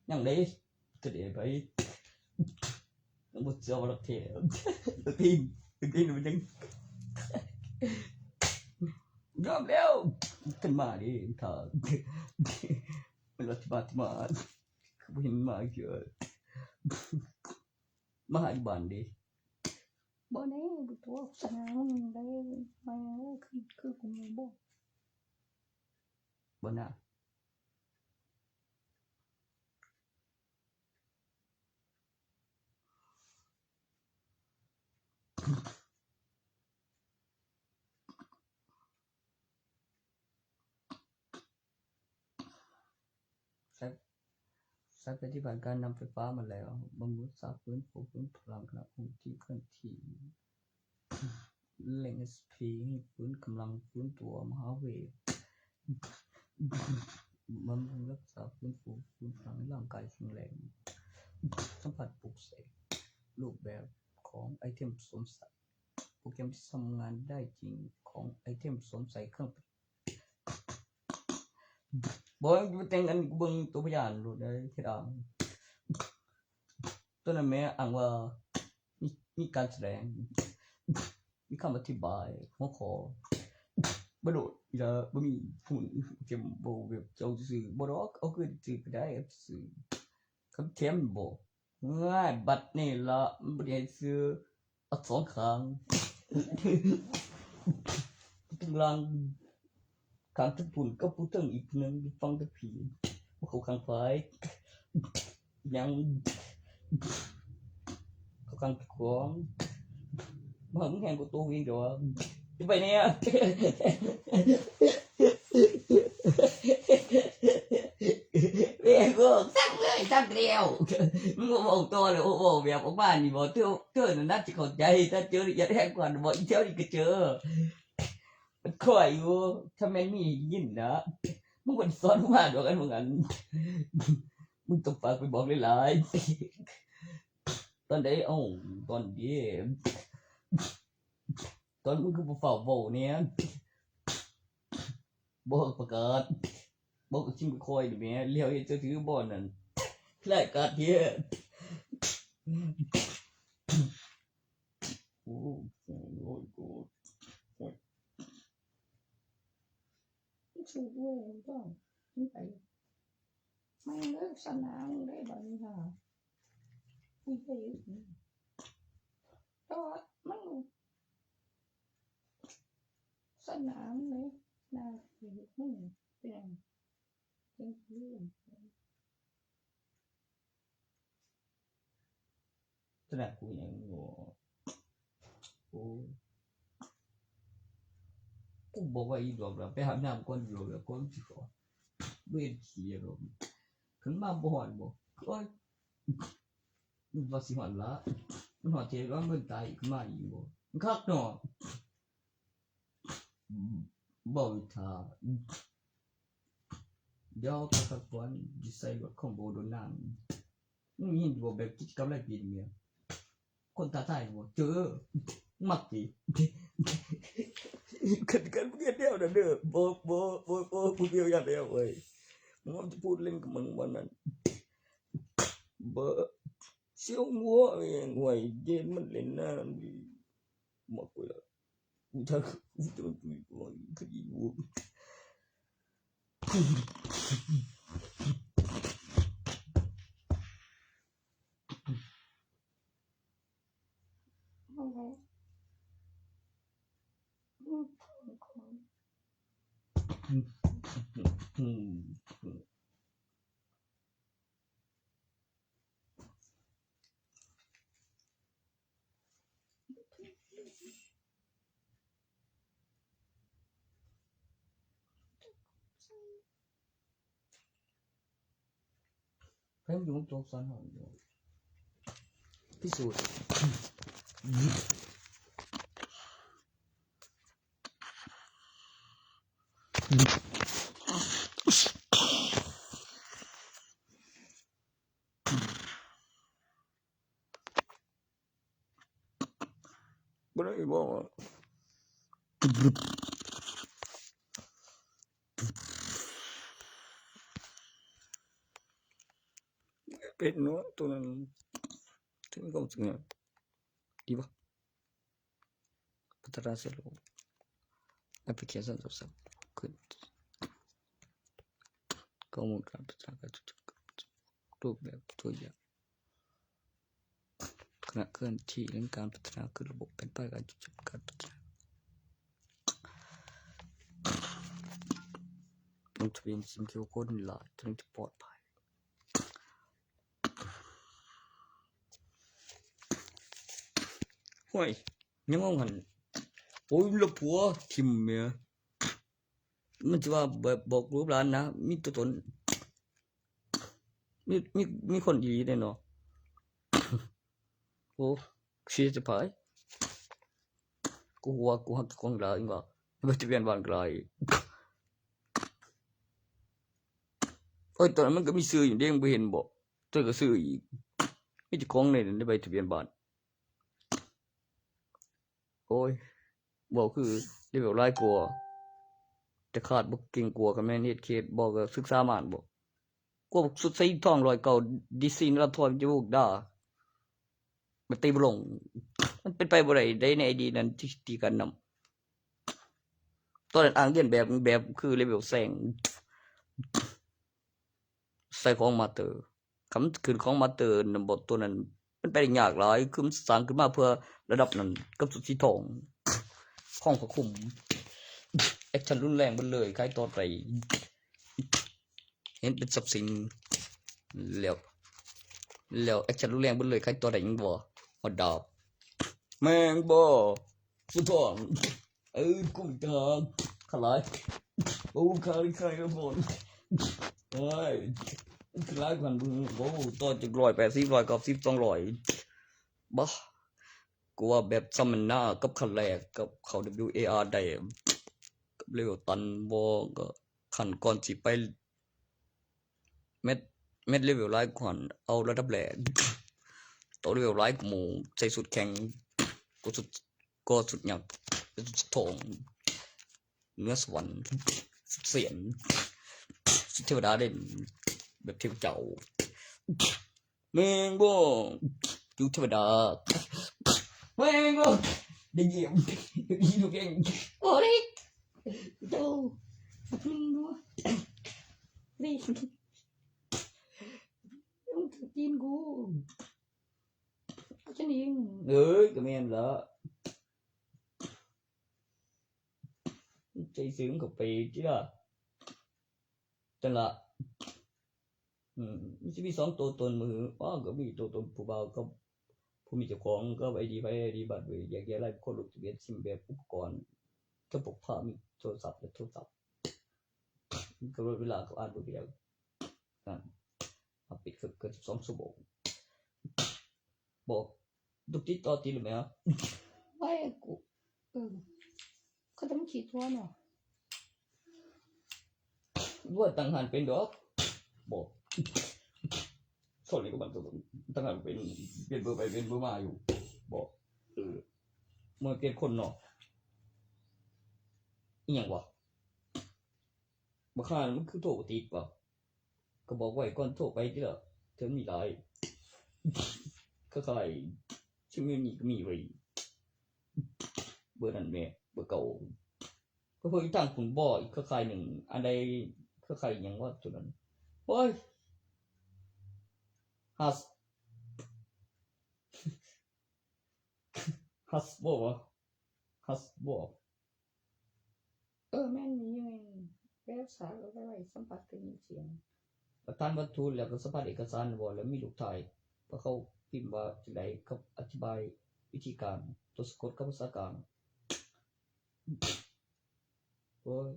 ยังได้ ก็ได้ไป บ่เชื่อว่ารักแท้ ตีน ตีนมันยัง ยอมแล้ว ขึ้นมาดิ ถ่า มันรักมา ที่มา คือบ่เห็นมาเยอะ มาหาอยู่บ้านดิ บ่แน่ บ่ตัว สนามมึงได้ มา คือ คือกูบ่ บ่นะ ใช้ ใช้ปฏิบัติการนำไฟฟ้ามาแล้ว บำรุงรักษา ฟื้นฟู ฟื้นพลังคณะองค์ที่เคลื่อนที่ เร่ง เอสพี ให้ฟื้นกำลัง ฟื้นตัว มหาเวท บำรุงรักษา ฟื้นฟู ฟื้นพลังให้ร่างกายแข็งแรง สัมผัสปลุกเสก รูปแบบของไอเทมสวมใส่ โปรแกรมที่ทำงานได้จริงของไอเทมสวมใส่เครื่อง บอกว่าจะไปแต่งกัน กูเบิ่งตัวพยานโลดเด้อ แค่ดาว ตัวนั้นแม่อ้างว่ามี มีการแสดง มีคำอธิบาย หัวข้อ บ่โดด อีหล่า บ่มี พูด เตรียม บ่แบบ เจ้าซื่อ บ่ดอก เอาคือซื่อก็ได้ ซื่อ คำแถมบ่ ง่าย บัดนี้ละ มันบ่ได้ซื่อ เอาสองข้าง ข้างล่าง ข้างทั้งพู้นกับผู้เทิงอีกหนึ่ง อยู่ฟังแต่ผี บ่เข้าข้างไผ ยัง เข้าข้างเจ้าของ มา มึงแฮงกว่าตัวกูอีกดอก จะไปเนี่ย เอ้ย กูสั่งเลย สั่งแล้ว มึงบ่บอกตัวเลย โอ้ บอกแบบออกมานี่ บอกเธอ เธอน่ะน่าจะเข้าใจ ถ้าเจออย่าแทงก่อน บอกอีเจ้านี่ก็เจอ มันคอยอยู่ ถ้าแม่นมียินนะ มึงบ่ได้สอนมาดอก อันมึงอัน มึงต้องฝากไปบอกหลายๆ ตอนใด เอ้า ตอนเดียว ตอนมึงคือบ่ฟ้าวเว้าเนี่ย บอกประกาศ บอกชิมค่อยๆ นี่แหม เลี้ยวเฮ็ดจั่งซี้คือบ่นั่น รายการเที่ย โอ้ โอ้ย โอ้ย โอ้ย สูบด้วยหรือเปล่า ไม่ไป ไม่เลิกสนามได้บ่นี่ค่ะ ไม่ไป ต่อ มัน สนามเลย นาเขตมึงเป็นหยัง เป็นเรื่อง สนามกูยังบ่ โอ้ กูบอกว่าอีดอกแล้ว ไปอาบน้ำก่อน อีดอกแล้ว ก่อนสิขอ เวรขี้ดอก ขึ้นมาบ่ฮอดบ่ โอ้ย มันว่าสิฮอดละ มันฮอดเทว่ามันตายอีกมาอีกบ่ มันคักเนาะ อืม บ่วิทา เดี๋ยวไปพักผ่อน อยู่ใส่รถของโบโดนน้ำ มึงเห็นบ่แบบกิจกรรมหลายปีเนี่ย คนท้าทายบ่ เจอ มักสิ คัน คันมึงเฮ็ดแนวนั้นเด้อ บ่ บ่ บ่ บ่ กูเดียวอย่างเดียวเว้ย มึงจะพูดเล่นกับมึงวันนั้น บ่ เสี่ยวหัวเอง ห่วย เย็นมันเล่นน้ำดี มักเวลา กูจะ กูจะ กูจะ กูจะ เพิ่นอยู่ตรงสอนหอนอยู่ พิสูจน์ บ่ได้บอกว่า เป็นเนาะ ตัวนั้น ถึงกองถึงอ่ะ ดีปะ พัฒนาเสร็จแล้ว แอปพลิเคชันโทรศัพท์ ขึ้น ข้อมูลการพัฒนาการจดจำ รูปแบบตัวอย่าง ขณะเคลื่อนที่เรื่องการพัฒนาคือระบบแผนป้ายการจดจำการพัฒนา ลงทะเบียนซิมคิวโค้ดหลาย เท่านั้นจะปลอดภัย ห้วย ยังว่าหั่น โอ้ย ละผัวทิ่มเมีย มันสิว่าแบบบอกลูกหลานนะ มีตัวตน มี มี มีคนอีหลีแน่เนาะ โอ้ เสียจะพาย กูว่ากูฮักเจ้าของหลายกว่า ใบทะเบียนบ้านก็หลาย โอ้ย ตอนนั้นมันก็มีชื่ออยู่เด้ มึงบ่เห็นบ่ เจ้าก็ชื่ออีก มีเจ้าของใน ในใบทะเบียนบ้าน โอ้ย เว้าคือเลเวลหลายกว่า แต่ขาดบ่เกรงกลัว ก็แม่นเฮ็ดเคสบ่ ก็ศึกษาม่านบ่ กลัวบักสุดใส่ทองร้อยเก้า ดีซีนราธรจะบุกด่า มันตีบ่ลง มันเป็นไปบ่ได้ ได้ในไอดีนั้นที่ตีกันนำ ตอนนั้นอ้างเลียนแบบ แบบคือเลเวลแซง ใส่ของมาสเตอร์ คำขึ้นของมาสเตอร์นำบทตัวนั้น มันไปได้ยากหลาย คือมันสร้างขึ้นมาเพื่อระดับนั้น กับสุดสีทอง ของพระคุม แอคชั่นรุนแรงเบิดเลย ขายต่อได้ เห็นเป็นทรัพย์สิน แล้ว แล้วแอคชั่นรุนแรงเบิดเลย ขายต่อได้หยังบ่ ฮอดดาบ แม่งบ่ สุดทอง เออ กูจะขลาย โอ้ ขาย ขายกระบอก โอ้ย ขลายพันมือ โอ้ ต่อจากร้อยแปดสิบ ร้อยเก้าสิบ สองร้อย บ่ กูว่าแบบซัมมอนนากับคันแรก กับเขา ดับเบิลยู เอ อาร์ ได้ กับเลเวลตันบ่ ก็ขั้นก่อนสิไป เม็ด เม็ดเลเวลหลายกว่า เอาระดับแรก โตเลเวลหลายกว่าหมู่ ใส่สุดแข็ง ก็สุด ก็สุดหยัง เป็นสุดทอง เหนือสวรรค์ สุดเสียน สุดเทวดาเด่น แบบเทพเจ้า แม่งบ่ อยู่เทวดา แม่งบ่ ได้เยี่ยม ได้ยินเสียง โอ้ย โต มึงบ่ นี่ มึงถือตีนกู เอาฉันเอง เอ้ย ก็แม่นละ ใจซื้อมันก็ไปที่ละ จั่งละ อืม มันสิมีสองตัวตนมือ อ้อ ก็มีตัวตนผู้บ่าวกับผู้มีเจ้าของ กับไอดีไผไอดีบัตรเว้ย แยกแยะรายคนลงทะเบียนซิมแบบอุปกรณ์ กับพกพามีโทรศัพท์และโทรศัพท์ กำหนดเวลาเขาอ่านเบิ่งแล้ว นั่น เอาปิดเกือบ เกือบ สิบสอง ชั่วโมง บอก ลูกติดต่อติดหรือไม่ครับ ไว้กู เออ เขาจะไม่คิดว่าเนาะ ว่าตั้งหันเป็นดอก บอก สอนนี่ก็มันตั้งหันเป็น เปลี่ยนเบอร์ไปเปลี่ยนเบอร์มาอยู่ บอก เออ มันเปลี่ยนคนเนาะ อีหยังวะ บักห่ามันคือโทรบ่ติดวะ ก็บอกไว้ก่อนโทรไปติล่ะ เธอมีหลาย เครือข่าย ซึ่งไม่มีก็มีไว้ย เบอร์นั้นแหม เบอร์เก่า ก็เพิ่งอีกทางคุณบ่อีกเครือข่ายหนึ่ง อันใดเครือข่ายหยังวะตัวนั้น โอ้ย ฮัส ฮัสบ่วะ ฮัสบ่ เออ แม่นมีอยู่แม่น แล้วสายก็ได้ไว้สัมผัสได้ยินเสียง ประธานวัตถุแล้วก็สัมผัสเอกสารบ่ แล้วมีรูปถ่าย พอเขาพิมพ์ว่าจั่งใด เขาอธิบายวิธีการ ตัวสะกดกับภาษากลาง โอ้ย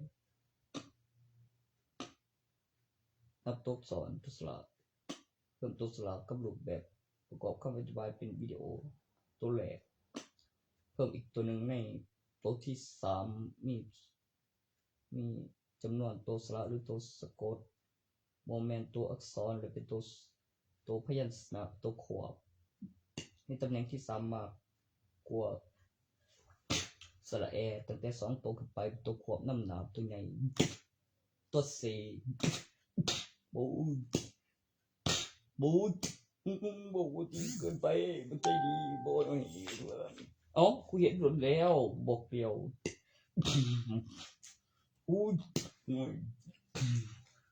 นับตัวอักษร ตัวสระ เพิ่มตัวสระกับรูปแบบประกอบคำอธิบายเป็นวิดีโอ ตัวแรก เพิ่มอีกตัวหนึ่งในตัวที่สาม มี มีจำนวนตัวสระหรือตัวสะกด บ่แม่นตัวอักษร และเป็นตัว ตัวพยัญชนะ ตัวควบ มีตำแหน่งที่สามมากกว่าสระแอ ตั้งแต่สองตัวขึ้นไป ตัวควบนำหน้า ตัวใหญ่ ตัวสี่ โอ้ย บูด มึง มึงบอกว่าดีเกินไป มันใจดี บอกหน่อย เอ้า กูเห็นหล่นแล้ว บอกเดียว อู้ย โอ้ย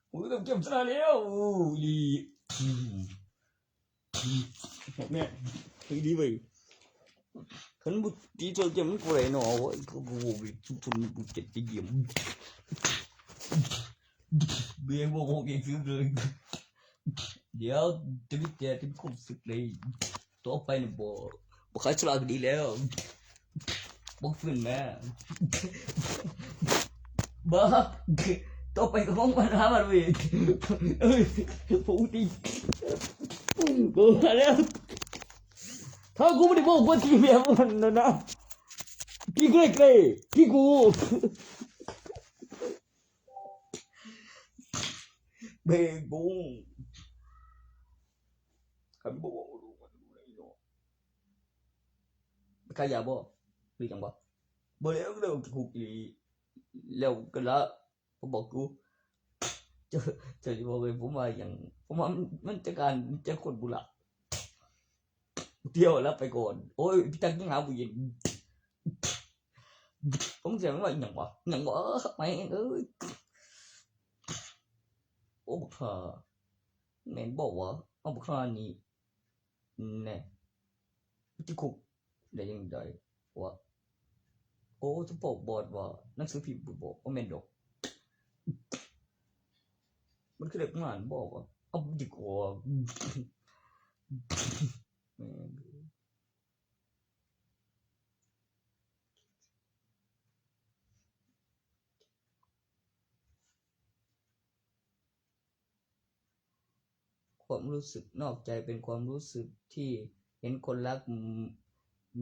โอ้ย ต้องเก็บชนะแล้ว อู้ย ดี เนี่ย ดีเว้ย คันบุตรีเจ้าจะมันกูเลยเนาะ โอ้ย กู กู กู กู กูเจ็บจะเยี่ยม เบียร์บอกโอเคซื้อเลย เดี๋ยวจะมีแต่จะมีความสุขเลย ต่อไปเนี่ยบ่ บ่ขายสลากดีแล้ว บ่ฟื้นแม่ บ่ ต่อไปก็คงมาหามันเว้ย เอ้ย ปกติ บ่มาแล้ว ถ้ากูไม่ได้บอกว่าที่แบบมันนะนะ ที่ใกล้ๆ ที่กู เบงบุ้ง คันบ่บอกรู้มันรู้ได้เนาะ ขายยาบ่ หรือจั่งบ่ บ่แล้ว แล้วถูกอีหลี แล้วก็ละ บ่บอกกู เจ้า เจ้าสิบอกเลย ผมว่าหยัง ผมว่ามัน มันจักการ จักคนบุหละ เที่ยวแล้วไปก่อน โอ้ย พี่ตั๊กยังหาผู้หญิง ผมเสียงว่าหยังวะ หยังวะ แม่งเอ้ย โอ้ บักห่า แม่นบ่วะ เอา บักห่านี่ แน่ ติดคุกได้ยังไงวะ โอ้ สปอร์ตบอร์ดวะ หนังสือพิมพ์บ่ บ่แม่นดอก มันคือเด็กงานบ่วะ เอาดีกว่า แม่ง ความรู้สึกนอกใจเป็นความรู้สึกที่เห็นคนรัก มี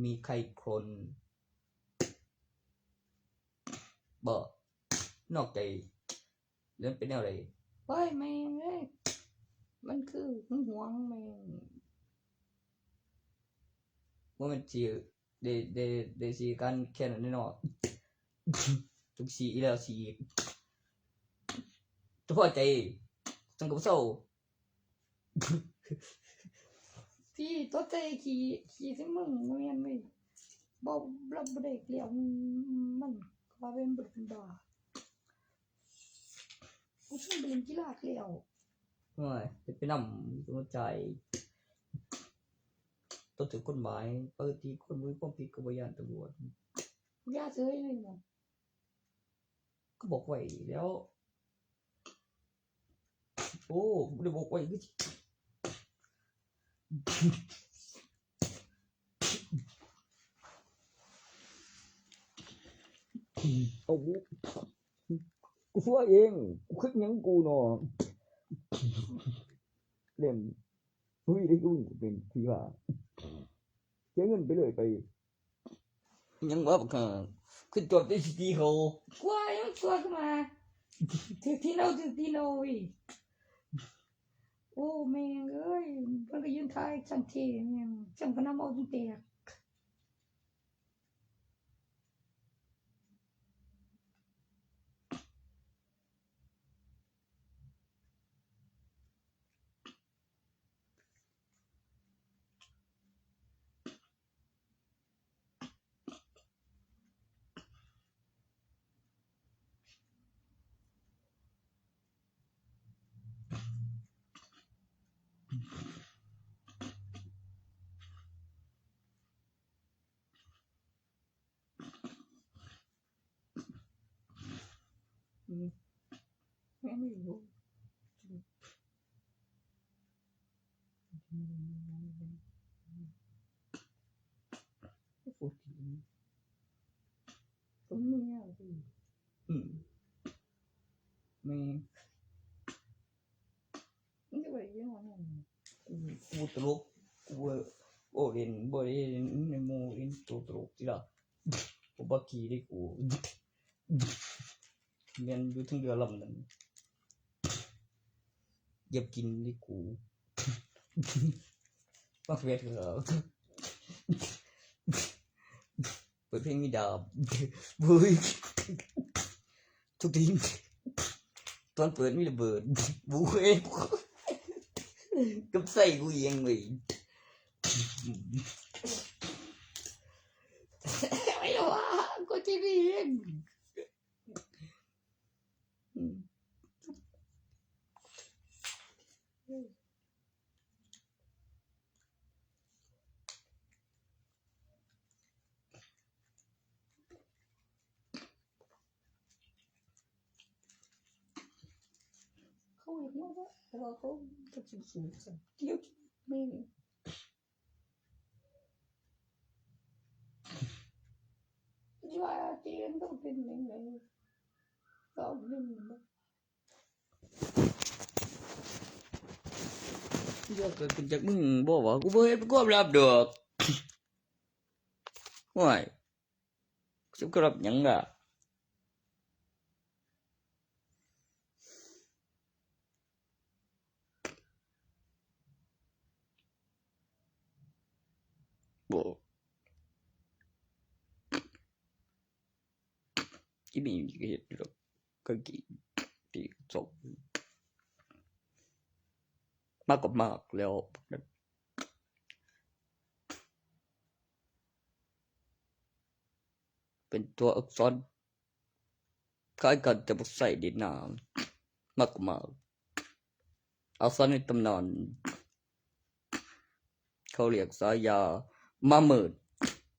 มีใครคน บ่ นอกใจ แล้วเป็นแนวใด ว้าย แม่งเอ้ย มันคือหึงหวงแม่ง ว่ามันสิ ได้ ได้ ได้สิกันแค่นั้นเนาะ จักสิอีกแล้วสิอีก จะพอใจ จั่งก็บ่เซา พี่ตัวใจขี้ ขี้ใส่มึง บ่แม่นเว้ย บ่ รับบ่ได้แล้ว มันก็เป็นเบิดเป็นบ้า กูชวนไปเล่นกีฬาแล้ว โอ้ย จะไปนำ สนใจ ต้องถือกฎหมาย ปกติคนบ่มีความผิดก็บ่ย้านตำรวจ อย่าเฉยเลยเนาะ ก็บอกไว้แล้ว โอ้ บ่ได้บอกไว้คือ เอา กูซัวเอง กูคิดหยังกูเนาะ เล่น เฮ้ย ได้กูเป็นผีบ้า เสียเงินไปเลยไป ยังว่าบักห่า ขึ้นจอดได้สิตีเขา กลัวยังกลัวขึ้นมา ถือที่เรา ถือที่เราอีก โอ้ แม่งเอ้ย มันก็ยืนท้ายช่างเทแม่ง ช่างก็นำเอาจนแตก อืม แม่ไม่รู้ ก็เมียสิ อืม แม่ มันจะไปเรื่องอะไร กู กูตลก กู โอ้ เล่น บ่ได้เล่นในหมู่ เล่นตัวตลกสิล่ะ กูบ่ขี้เด้กู แม่นอยู่เทิงเรือลำนั้น เหยียบกินเด้กู มาเฟสเหรอ เปิดเพลงมีดาบ บุ้ย ทุกที ตอนเปิดมีระเบิด บุ้ย กับใส่กูเองเว้ย ไม่รู้ว่ากูจะเรียน อืม เขาเห็นว่า แต่ว่าเขาจะสูงสันเดียวที่แม่ง ที่ว่าเตียนต้องเป็นยังไง ก็เล่นมัน เดี๋ยวเกิดขึ้นจากมึงบ่วะ กูบ่เฮ็ดเป็นความลับดอก โอ้ย สิความลับหยังล่ะ บ่ อีนี่มันก็เฮ็ดอยู่ดอก กางเกง มากกว่ามากแล้ว เป็นตัวอักษรคล้ายกันแต่บ่ใส่ดีนามากกว่ามาก อักษรในตำนาน เขาเรียกฉายามามืด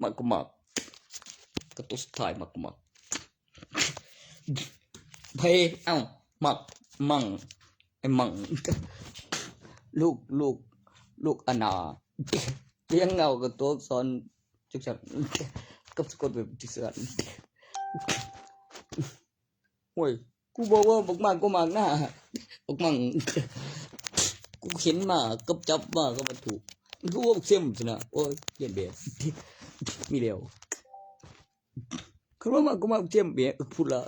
มากกว่ามาก กับตัวสุดท้ายมากกว่ามาก เพ เอ้า มัก มัง ไอ้มัง ลูก ลูก ลูกอนาเรียงเงากับตัวอักษรจักสันกับสะกดแบบจักสัน โอ้ย กูบอกว่าบักมากก็มากหน้า บักมัง กูเห็นมากับจับมากับวัตถุ มันคือว่าบักเสียมสินะ โอ้ยเลียนแบบ มีแล้ว คือว่ามากก็มากเสียมแบบพูดละ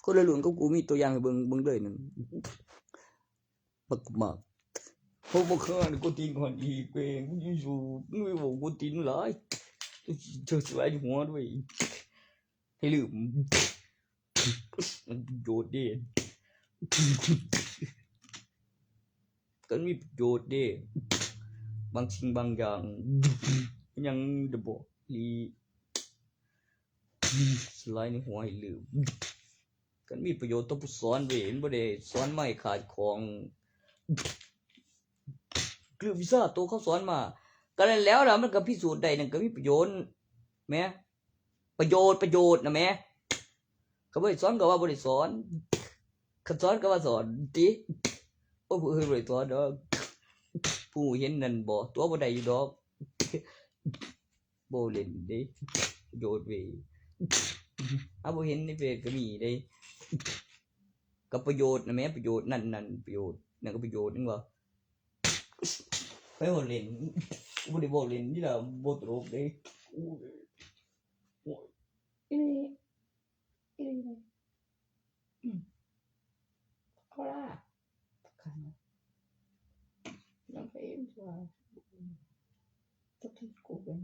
คนละรุ่นกับกูมีตัวอย่างให้เบิ่ง เบิ่งเลยนั่น บักมาก พวกบักเฮือนกูตีนก่อนอีกเว้ย มึงอยู่ๆ มึงไปบอกกูตีนหลาย เธอสลายหัวด้วย ให้ลืม มันประโยชน์เด้ กันมีประโยชน์เด้ บางสิ่งบางอย่าง ยังจะบอกอีสลายในหัวให้ลืม กันมีประโยชน์ต่อผู้สอนเว้ย มันบ่ได้สอนไม่ขาดของ คือวิชาตัวเขาสอนมา ก็นั่นแล้วล่ะ มันก็พิสูจน์ได้นั่นก็มีประโยชน์แหม ประโยชน์ ประโยชน์นะแหม เขาบ่ได้สอนก็ว่าบ่ได้สอน คันสอนก็ว่าสอนติ โอ้ย ผู้อื่นบ่ได้สอนดอก ผู้เห็นนั่นบ่ ตัวบ่ได้อยู่ดอก บ่เล่นเด้ ประโยชน์เว้ย เอาบ่เห็นในเฟซก็มีเด้ กับประโยชน์นะแหม ประโยชน์นั่น นั่น ประโยชน์ นั่นก็ประโยชน์นึงว่า ไปบ่เล่น กูบ่ได้บ่เล่นนี่ล่ะ บ่ตลกเด้ โอ้ย โอ้ย อีหลี อีหลี อืม เอาล่ะ ประกัน ยังไปเอ็มชัวร์ อืม ก็ที่กูเป็น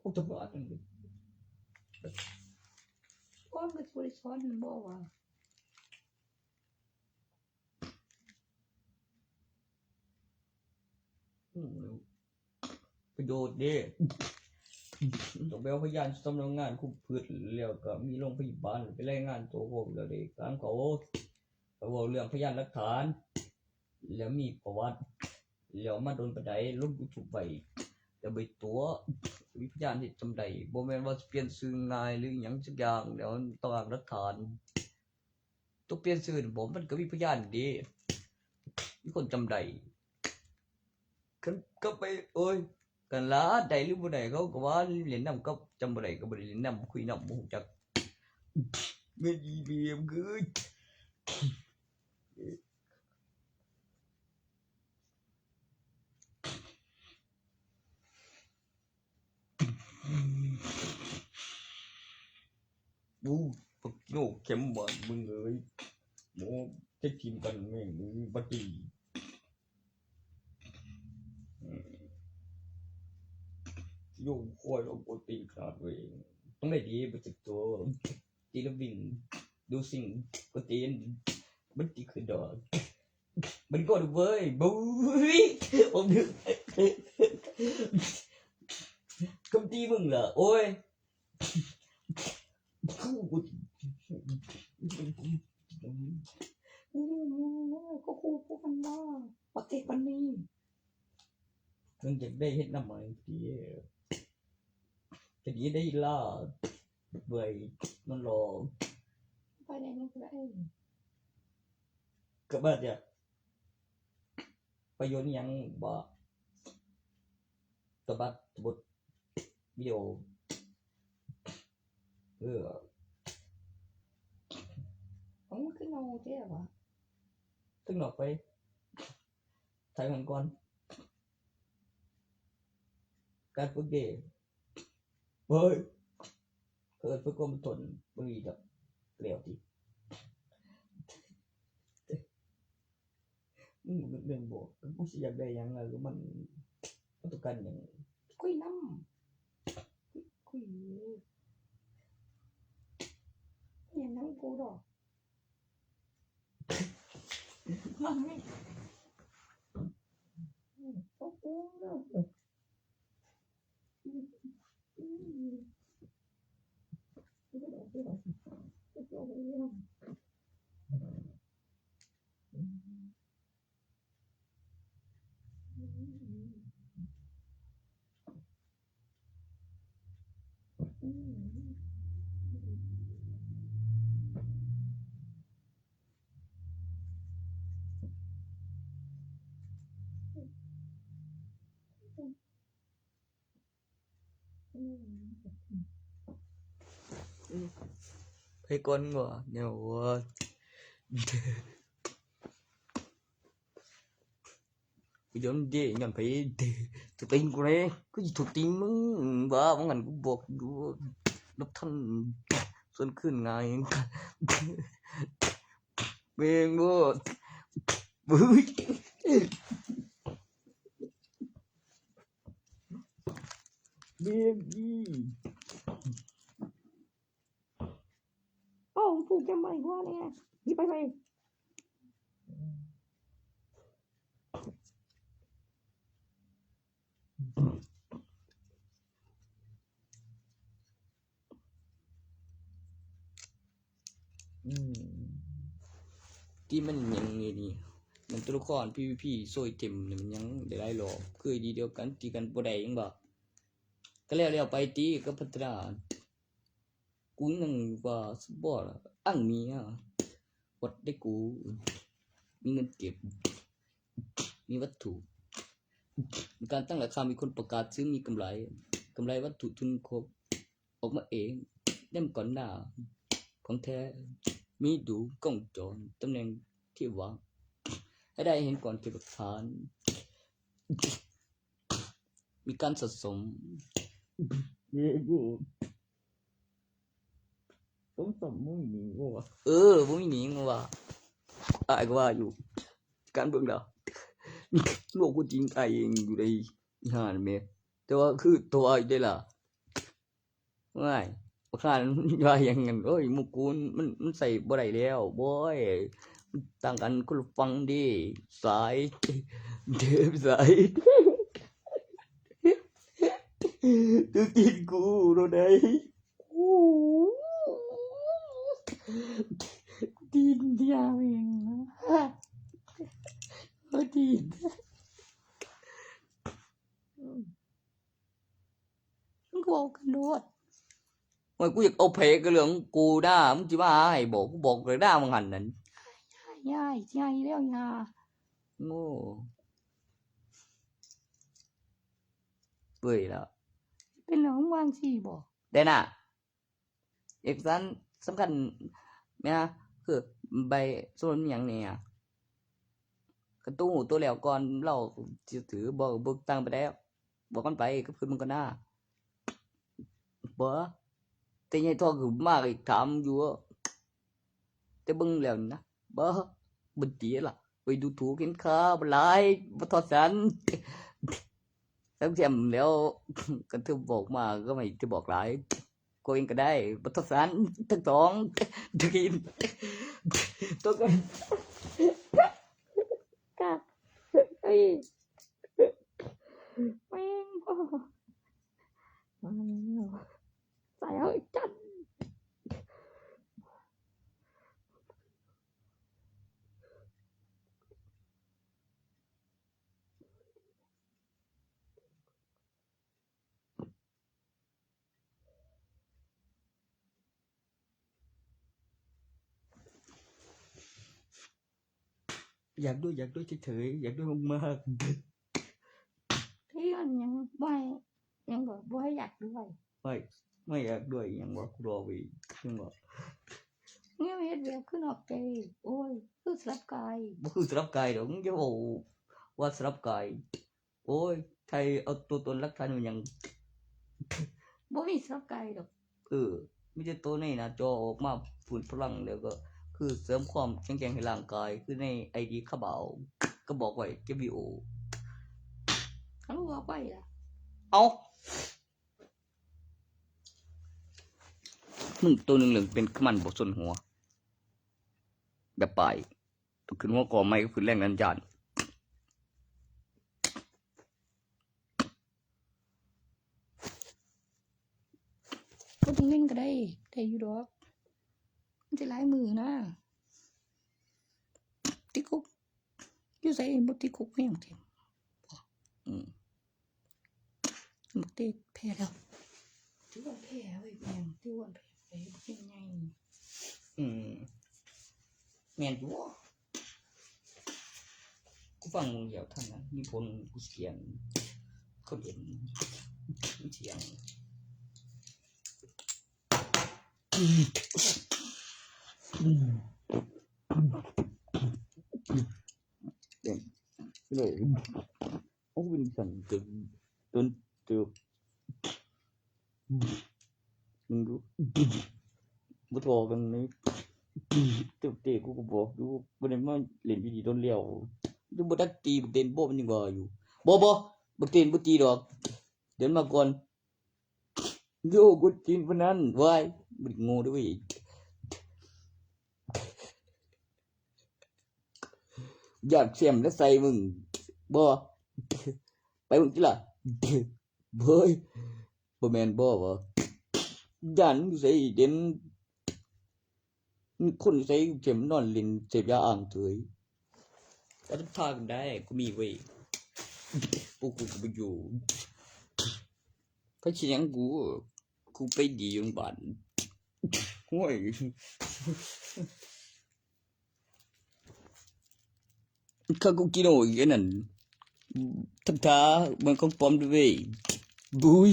กูจะบอกอันนี้ ว่ามันบริสุทธิ์มันบอกว่า อืม ประโยชน์เด้ ต้องไปเอาพยานสำนักงานคุมพืช แล้วก็มีโรงพยาบาลไปรายงานตัวพร้อมแล้วเด้ ตามเขา เขาเว้าเรื่องพยานหลักฐาน แล้วมีประวัติ แล้วมาโดนปานใด ลงยูทูบไว้ แล้วไปตั๋ว มีพยานที่จำได้ บ่แม่นว่าสิเปลี่ยนชื่อง่ายหรือหยังสักอย่าง แล้วต้องอ้างหลักฐาน ต้องเปลี่ยนชื่อนี่บ่ มันก็มีพยานเด้ มีคนจำได้ คันก็ไป โอ้ย กันละ ได้หรือบ่ได้ เขาก็ว่าเล่นนำกับจำบ่ได้ก็บ่ได้เล่นนำ คุยนำ บ่ฮู้จัก แม่นอีบีเอ็มคือ อู้ บักโยกเข็มบาดมึงเอ้ย หมอจะกินกันแม่งมึงบัดดี อืม โยกคอยเอาโปรตีนขาดเว้ย ต้องได้ดีไปจากตัว ตีละวิ่ง ดูสิ่ง โปรตีน มันตีคือดอก มันก็เว้ย บุ้ย ผมนึก คำตีมึงเหรอ โอ้ย กู กู กู กู กู กู มันว่า ปากเก็ตวันนี้ มึงอยากได้เฮ็ดน้ำมันติ จะดีได้ล่ะ เบื่อมันรอ ไปไหนมึงก็ได้ กลับบ้านเดี๋ยว ประโยชน์อิหยังบ่ ตบัดตบดวิดีโอ เออ ของมึงคือเงาเจ้าวะ ตึงออกไป ถ่ายมันก่อน การฝึกเด เฮ้ย เออ ฝึกความอดทน บ่มีดอก แล้วติ มึงบ่นึกเรื่องบ่ กูสิอยากได้หยังล่ะ หรือมัน มันต้องการหยัง คุยนำ คุย คุย อย่านำกูดอก ไผก่อนบ่เนี่ยว่า กูยอมเด้ย้อนไผ ถูกตีนกูเลย กูสิถูกตีนมึง บ้า ว่างั้นกูบอกอยู่ ลบทัน ส่วนคืนไง เบงโบด บึ้ย เบงอี โอ้ ผูกจำไว้ว่าเนี่ย นี่ไปไป อืม ที่มันยังไงนี่ มันตัวละคร พีวีพี โซยเต็มเนี่ย มันยังได้หลายรอบ คือดีเดียวกัน ตีกันบ่ได้ยังบ่ ก็แล้วแล้วไปตีก็พัฒนา กูยังว่าสปอร์ตอะอังมีอ่ะ วัดได้กู มีเงินเก็บ มีวัตถุ มีการตั้งราคา มีคนประกาศซื้อ มีกำไร กำไรวัตถุทุนครบ ออกมาเอง เล่มก่อนหน้า ของแท้ มีดูกล้องจร ตำแหน่งที่วาง ให้ได้เห็นก่อนเก็บหลักฐาน มีการสะสม เออกูต้องสมมุตินี่ว่า เออบ่มีหนีมึงว่า อ้ายก็ว่าอยู่ การเบิ่งแล้ว โลกกูจริงอ้ายเองอยู่ในอีห่านั่นแหม แต่ว่าคือตัวอ้ายได้ล่ะ ว้าย บักห่ามันว่าหยังงั้น โอ้ย หมู่กูมัน มันใส่บ่ได้แล้ว โว้ย มันต่างกันคนละฝั่งเด้ สาย เด้ สาย คือกินกูโดนได ตีนเดียวเองนะ เออ ตีน มึงก็เอากันโลด โอ้ย กูอยากเอาแผลกับเรื่องกูด้า มึงสิมาหาให้บอก กูบอกเลยด้า มึงหันนั่น ยาย ยาย ยายแล้วยา โง่ เปื่อยแล้ว เป็นเรื่องวางสิบอก ได้น่ะ เอกสารสำคัญแม่นคือใบสมุดอิหยังเนี่ย กระตู้ตัวแล้วก่อน เราสิถือ บอก บอกตั้งไปแล้ว บอกกันไปกับเพิ่นมันก็น่า บ่ แต่ยายทองคือมากอีกถามอยู่ว่า แต่เบิ่งแล้วนี่นะ บ่ บ่ดีล่ะ ไปดูถูกเห็นค่าบ่หลาย บ่ทอดสัน ทั้งแถมแล้ว ก็เธอบอกมาก็ไม่จะบอกหลาย ก็เองก็ได้ บ่ทอดสัน ทั้งสอง ทั้งกิน ตัวก็ กะ เอ้ย แม่ง มาแล้ว ใส่เอาไอ้จัน อยากด้วย อยากด้วยเฉยๆ อยากด้วยมากๆ ที่อันยังบ่ให้ ยังบอกบ่ให้อยากด้วย ไม่ ไม่อยากด้วย ยังบอกรอไป ยังบอก เนี่ยเฮ็ดเวียกขึ้นออกใจ โอ้ย คือสลับกาย บ่คือสลับกายดอก มึงจะบอกว่าสลับกาย โอ้ย ไทยเอาตัวตนหลักฐานมันยัง บ่มีสลับกายดอก เออ มีแต่ตัวในหน้าจอออกมา ฟื้นพลัง แล้วก็คือเสริมความแข็งแกร่งให้ร่างกาย คือในไอดีคาบาว ก็บอกไว้ เก็บวิดีโอ เขาบอกไว้ล่ะ เอา มึงตัวหนึ่งเหลืองเป็นมันบ่สนหัว แบบปาย ขึ้นหัวข้อใหม่ก็ขึ้นแรงดันดาล บ่ต้องเร่งก็ได้ ได้อยู่ดอก มันสิหลายมื้อนะ ติดคุก อยู่ไสบ่ติดคุกคือหยังติ อืม บักเตแพ้แล้ว ถือว่าแพ้เว้ย แม่ง ถือว่าแพ้ไป บักเตใหญ่ อืม แม่นอยู่ กูฟังมึงเดียวเท่านั้น มีผลกูเสียง คนเห็นเสียง เลย โอ้ เป็นสั่นจน จนเจอ มึงดู บ่ทอกันนี่ เตะ เตะกูก็บอกอยู่ บ่ได้มาเล่นพิธีโดนแล้ว ยังบ่ทันตีบักเตน บ่ มันยังว่าอยู่ บ่ บ่ บักเตนบ่ตีดอก เดินมาก่อน โย กดจีนปานนั้น ว้าย บ่ได้โง่เด้อเว้ย อยากแชมป์แล้วใส่มึง บ่ ไปมึงติล่ะ เฮ้ย บ่แม่นบ่วะ ย่านอยู่ไสเด่น คนอยู่ไสแชมป์นอนเล่นเสพยาอ่างเฉย ก็ทักทายกันได้ กูมีเว้ย พวกกูก็บ่อยู่ ไผสิหยังกู กูไปดีอยู่โรงพยาบาล โอ้ย คากูกิโนอีกอันนั้น ทักทาเมืองของปลอมด้วย บุย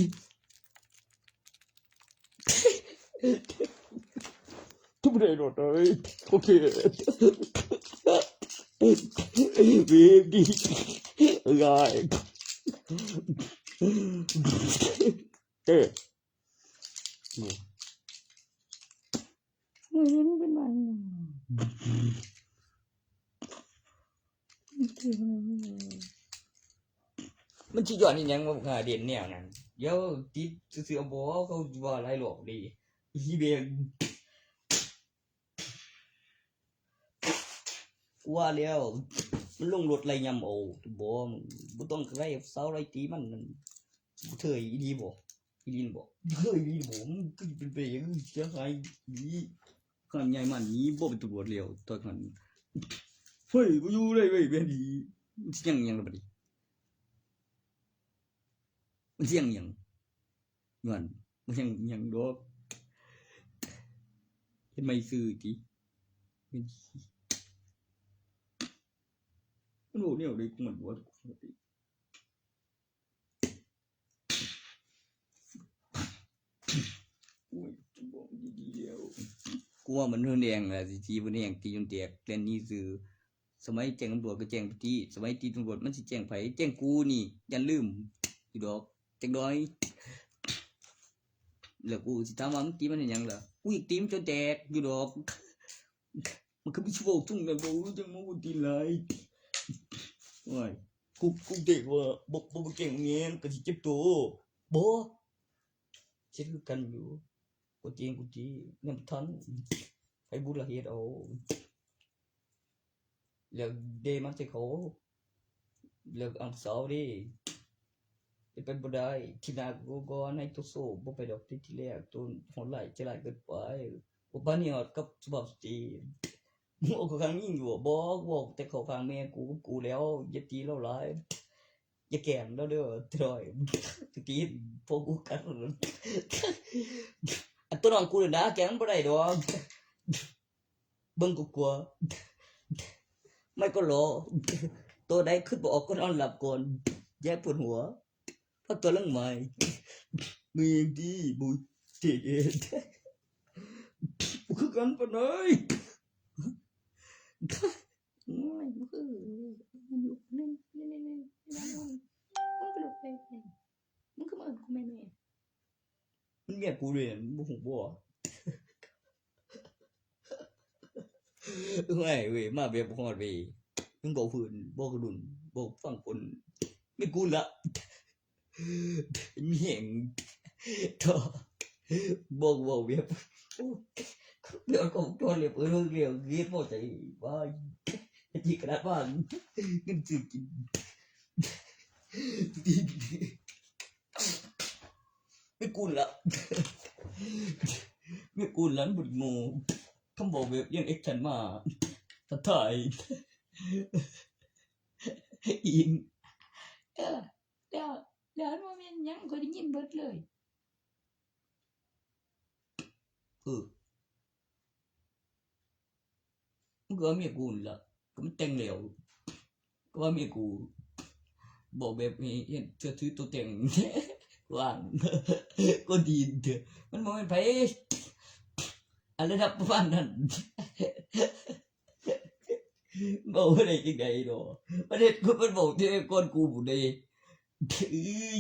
ทุบได้หมดเลย โอเค เวฟดี ง่าย เออ นี่ เฮ้ย มันเป็นไร มันสิย้อนอีหยังมาหาเด่นแนวนั้น เดี๋ยวติดซื่อๆ บ่ เขาว่าหลายรอบดี อีเบน กูว่าแล้ว มันลงรถไล่ยำเอา บ่ บ่ต้องไล่เสาไล่ตีมัน มันบ่เถื่ออีหลีบ่ อีหลีบ่ เถื่ออีหลีบ่ มันคือเป็นไปอย่างเสียหายอีหลี ขนาดใหญ่มันนี้บ่เป็นตำรวจแล้ว ตอนนั้น เฮ้ย บ่อยู่เลยเว้ย เป็นดี มันสิยังยังล่ะบัดนี้ มันสิยังยัง ย้อน มันยังยังดอก เฮ็ดใหม่ซื่อติ มันโหแนวใดของมันวะ โอ้ย กูบอกดีๆแล้ว กูว่ามันรุนแรงแหละ สิตีมันแฮง ตีจนแตก เล่นนี้ซื่อ สมัยแจ้งตำรวจก็แจ้งไปตี สมัยตีตำรวจมันสิแจ้งไผ แจ้งกูนี่ อย่าลืม อยู่ดอก จักหน่อย แล้วกูสิถามว่ามึงตีมันเฮ็ดหยังล่ะ กูอยากตีมันจนแตกอยู่ดอก มันคือมีสิเว้าจุ่งกันบ่รู้จังมากูตีนหลาย โอ้ย กู กูเตะว่าบ่ บ่ บ่เก่งเงี้ยก็สิเจ็บตัว บ่ เจ็บคือกันอยู่ กูตี กูตี ยังบ่ทัน ไผบุญละเฮ็ดเอา แล้วเดมันใส่เขา แล้วอังเสาเด้ เป็นไปบ่ได้ ที่หน้ากูก็ให้ตัวโซ่บ่ไปดอก ที่ ที่แรก ตัวโหดร้ายใจร้ายเกินไป บ่ปานนี้ฮอดกับสุภาพสตรี มึงเอากูข้างยิงอยู่บ่ บ่ กูบอกแต่เข้าข้างแม่กูกับกูแล้ว อย่าตีเราหลาย อย่าแกล้งเราเด้อ ตะดอย ตะกี้พวกกูกัด อันตัวน้องกูเนี่ยนะ แกล้งมันบ่ได้ดอก เบิ่งก็กลัว ไม่ก็รอ ตัวใดคิดบ่ออกก็นอนหลับก่อน อย่าปวดหัว เพราะตัวเรื่องใหม่ มีดีบุญเจเจ บ่คือกันปานใด โอ้ย บ่คือ มันอยู่ นี่ นี่ นี่ นี่ นี่ มึงไปหลบไป มึงคือมาเอิ้นกูแม่แม่ มันเมียกูเลย มึงบ่ฮู้บ่ เอ้ยเว้ย มาแบบบ่ฮอดเว้ย มึงบอกเพิ่น บอกกระดุน บอกฟังคน ไม่กูละ มีแหง ทอ บอก บอกแบบ โอ้ เดี๋ยวก็ตัวเรียบเออเรียบเรียบพอใจว่า อีกขนาดว่าเงินซื้อกิน ไม่กูละ ไม่กูละ มันบ่โง่ คำบอกแบบยังแอคชั่นมา สะท้าย อิน เดี๋ยว เดี๋ยว เดี๋ยว มันบ่แม่นหยัง ข้อยได้ยินเบิดเลย เออ มึงก็ว่าเมียกูนั่นล่ะ ก็มันแต่งแล้ว ก็ว่าเมียกู บอกแบบนี้ เห็นเธอถือตัวแต่ง ว่าง ก็ดีเถอะ มันบ่แม่นไผ อันระดับประมาณนั้น บอกว่าได้จังใด๋ดอก ประเด็นคือมันบอกที่ก่อนกูผู้ใด๋ เอ้ย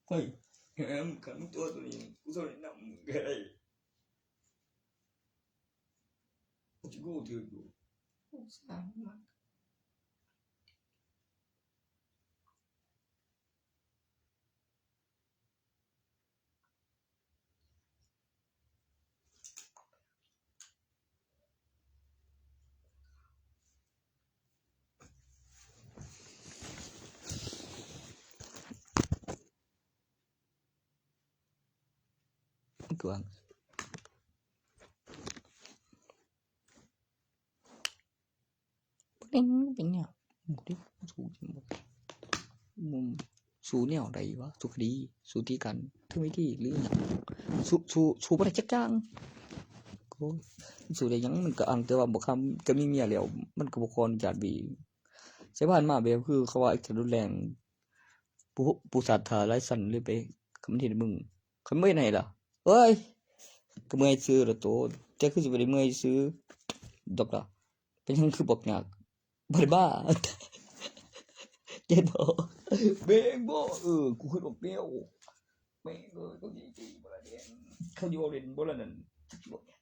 เฮ้ย แหม คันมึงตัวตัวนี้ กูสิแนะนำมึงก็ได้ กูจะกูถืออยู่ กูสามารถ กวาง เป็น เป็นเนี่ย หมดดิ สู้ หมด มุม สู้แนวใด๋วะ สู้คดี สู้ตีกัน ถึงวิธี หรืออิหยัง สู้ สู้ สู้บ่ได้จักอย่าง โอ้ย สู้ได้หยัง มันก็อ้างแต่ว่าบ่คำ ก็มีเมียแล้ว มันก็บ่ขออนุญาตบี ใช้ผ่านมาแบบคือเขาว่าอีกรุนแรง ผู้ ผู้ศรัทธาหลายชั้นเลยไป คำที่มึง คำเมื่อยไหนล่ะ เอ้ย ก็เมื่อยซื่อละโต แต่คือสิบ่ได้เมื่อยซื่อ ดอกล่ะ เป็นหยังคือบอกยาก บ่ได้บ้า เจ็บบ่ แม่งบ่ เออ กูคือดอกแมว แม่งเอ้ย ก็ดีจริงบ่ล่ะเนี่ย เขาอยู่เล่นบ่ล่ะนั่น จักสิบอกหยัง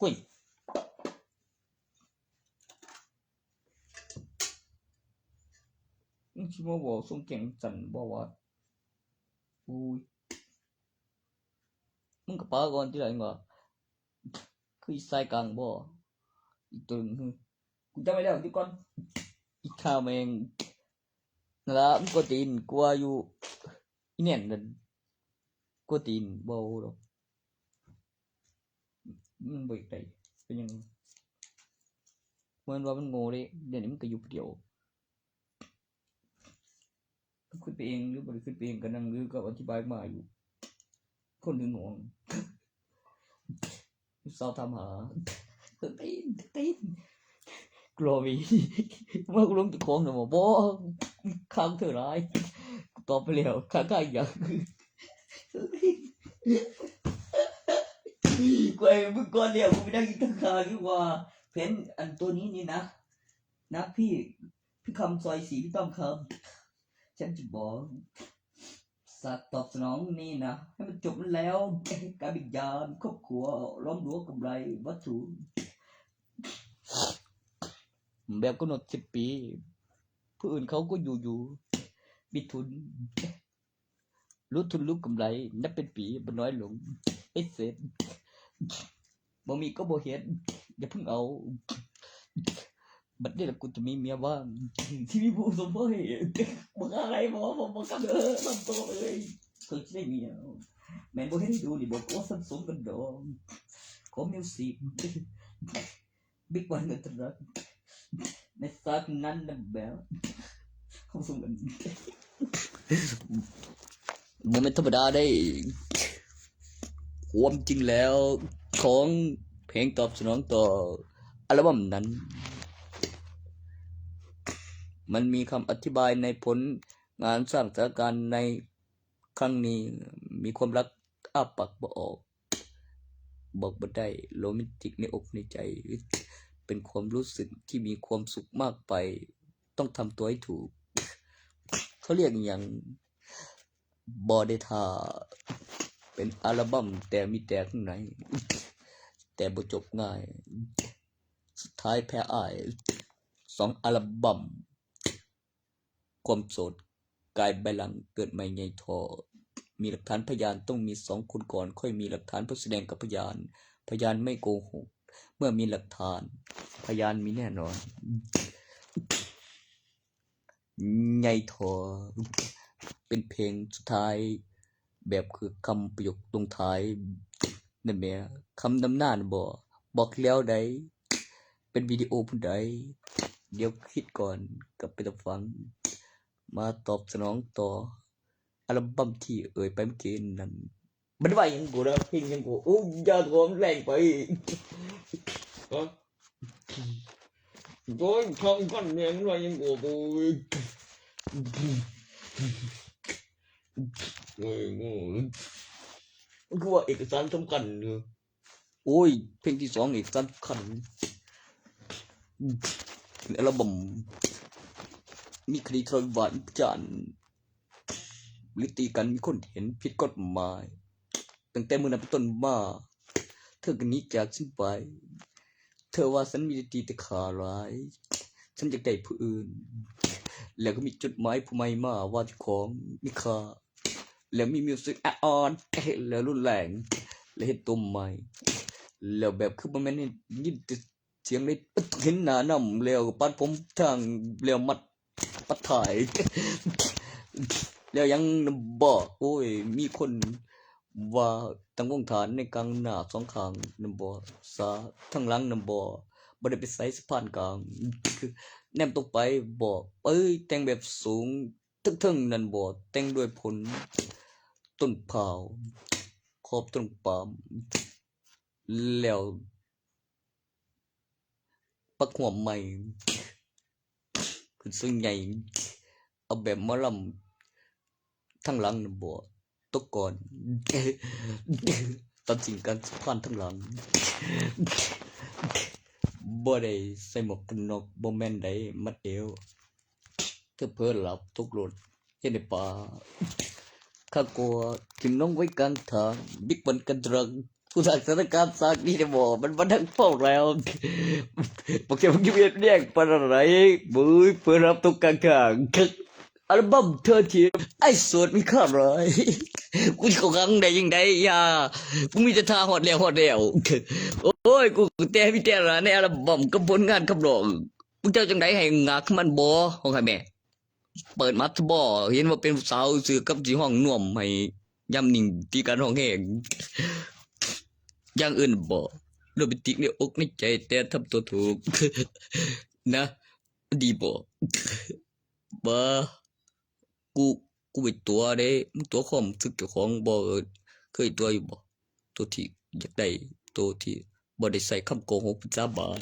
กุ้ย มึงสิมาบอกส่งแกงจันบ่วะ อุ้ย มึงก็ปาก่อนทีหลังวะ คืออีสายกลางบ่ อีกตัวหนึ่งคือ กูจำไม่ได้ เดี๋ยวก่อน อีกข้าแม่ง นั่นล่ะ มึงกวนตีน กลัวอยู่ อีแน่นนั่น กวนตีน บ่เอาดอก มันบ่อยากได้ เป็นหยัง เหมือนว่ามันโง่เด้ เดี๋ยวนี้มันก็อยู่ผู้เดียว คิดไปเองหรือบ่ได้คิดไปเองก็นั่งลือก็อธิบายมาอยู่ คนหนึ่งงง สาวถามหา ตีน ตีน กลัวมี เมื่อกูลงเจ้าของน่ะบอก บ่ ข้างเธอหลาย กูตอบไปแล้ว ข้างๆ อีกอย่าง กูให้มึงก่อนแล้ว กูไปนั่งกินข้างๆ ดีกว่า แผนอันตัวนี้นี่นะ นะพี่ พี่คำซอยสี่ พี่ต้อมครับ ฉันจะบอก สัตว์ตอบสนองนี่นะ ให้มันจบมันแล้ว การบิดยานครอบครัว ล้อมรั้วกำไร วัตถุ แบบกำหนดสิบปี ผู้อื่นเขาก็อยู่อยู่ มีทุน รู้ทุนรู้กำไร นับเป็นปี มันน้อยลง เอสเซท บ่มีก็บ่เฮ็ด อย่าเพิ่งเอา บัดนี้ละกูจะมีเมียบ้าง ที่มีผู้สมบ่ให้ บ่กล้าอะไรบ่ บ่ บ่กล้าเด้อ ลำตัวเลย เคยได้เมีย แม่นบ่เห็นดูนี่ บอกว่าสันสมกันดอก ขอมิวสิก บิ๊กวันเดอะทรัค ในซากนั้นนะแบบ เขาส่งกัน บ่แม่นธรรมดาได้ ความจริงแล้วของเพลงตอบสนองต่ออัลบั้มนั้น มันมีคำอธิบายในผลงานสร้างสถานการณ์ในครั้งนี้ มีความรักอ้าปากบ่ออก บอกบ่ได้ โรแมนติกในอกในใจ เป็นความรู้สึกที่มีความสุขมากไป ต้องทำตัวให้ถูก เขาเรียกอิหยัง บ่ได้ท่า เป็นอัลบั้มแต่มีแต่ข้างใน แต่บ่จบง่าย สุดท้ายแพ้อ้าย สองอัลบั้ม ความโสดกลายใบหลัง เกิดใหม่ใหญ่ท่อ มีหลักฐานพยานต้องมีสองคนก่อน ค่อยมีหลักฐานเพื่อแสดงกับพยาน พยานไม่โกหก เมื่อมีหลักฐาน พยานมีแน่นอน ไงทอ เป็นเพลงสุดท้าย แบบคือคำประโยคลงท้าย นั่นแหม คำนำหน้าน่ะบ่ บอกแล้วใด เป็นวิดีโอผู้ใด เดี๋ยวคิดก่อน กลับไปฟัง มาตอบสนองต่อ อัลบั้มที่เอ่ยไปเมื่อกี้นั้น มันว่าหยังกูนะ เพลงหยังกู โอ้ย อย่าถามแรงไป ฮะ โอ้ย ทางกันเนี่ย มันว่าหยังกู โอ้ย โอ้ย มันคือว่าเอกสารสำคัญอยู่ โอ้ย เพลงที่สองนี่สำคัญ อัลบั้ม มีคดีทะเลาะวิวาท มีพยาน หรือตีกัน มีคนเห็นผิดกฎหมาย ตั้งแต่มื้อนั้นเป็นต้นมา เธอก็หนีจากฉันไป เธอว่าฉันมีดีแต่ขาร้าย ฉันอยากได้ผู้อื่น แล้วก็มีจดหมายผู้ใหม่มาว่าเจ้าของมีค่า แล้วมีมิวสิกแอดออน แล้วรุนแรง แล้วเฮ็ดตัวใหม่ แล้วแบบคือบ่แม่นยินแต่เสียงเลย เห็นหน้านำ แล้วก็ปัดผมทาง แล้วมัด ปัดถ่าย แล้วยังบอก โอ้ย มีคนว่าตั้งวงฐานในกลางหน้าสองข้างนั่นบ่ สาทางหลังนั่นบ่ บ่ได้ไปใส่สะพานกลาง คือแนมตกไปบอก เอ้ย แต่งแบบสูง เทิงๆนั่นบ่ แต่งด้วยผลต้นพร้าว ขอบต้นปาล์ม แล้วปักหัวใหม่ ขึ้นสูงใหญ่ เอาแบบหมอลำทางหลังนั่นบ่ ตกก่อน ตัดสินการสะพานทางหลัง บ่ได้ใส่หมวกกันน็อก บ่แม่นได๋ มัดเอว เธอเผลอหลับตกรถ เฮ็ดให้ปา ข้ากลัวถิ่มน้องไว้กลางทาง บิ๊กบันกันตรัง ผู้สร้างสถานการณ์สร้างนี่ได้บ่ มันมาทั้งพวกแล้ว บอกจะมึงอยู่เฮ็ดแยงปานอะไร มึงเผลอหลับตกกลางทาง อัลบั้มเธอที่ไอ้โสดมีค่าหลาย กูสิเข้าข้างได้ยังไง อย่า มึงมีแต่ท่าฮอดแล้วฮอดแล้ว โอ้ย กูแต่มีแต่ละในอัลบั้มกับผลงานขับร้อง มึงเจ้าจังใดให้งักมันบ่ ของใครแม่ เปิดมาบ่ เห็นว่าเป็นสาวซื่อกับสิฮ้องน่วมให้ยามนิ่งที่การฮ้องแฮง อย่างอื่นบ่ โรแมนติกในอกในใจ แต่ทำตัวถูก นะ ดีบ่ บ่ กู กูไปตั๋วเด้ มึงตั๋วความรู้สึกเจ้าของบ่ เออ เคยตั๋วอยู่บ่ ตั๋วที่อยากได้ ตั๋วที่บ่ได้ใส่คำโกหกเป็นสาบาน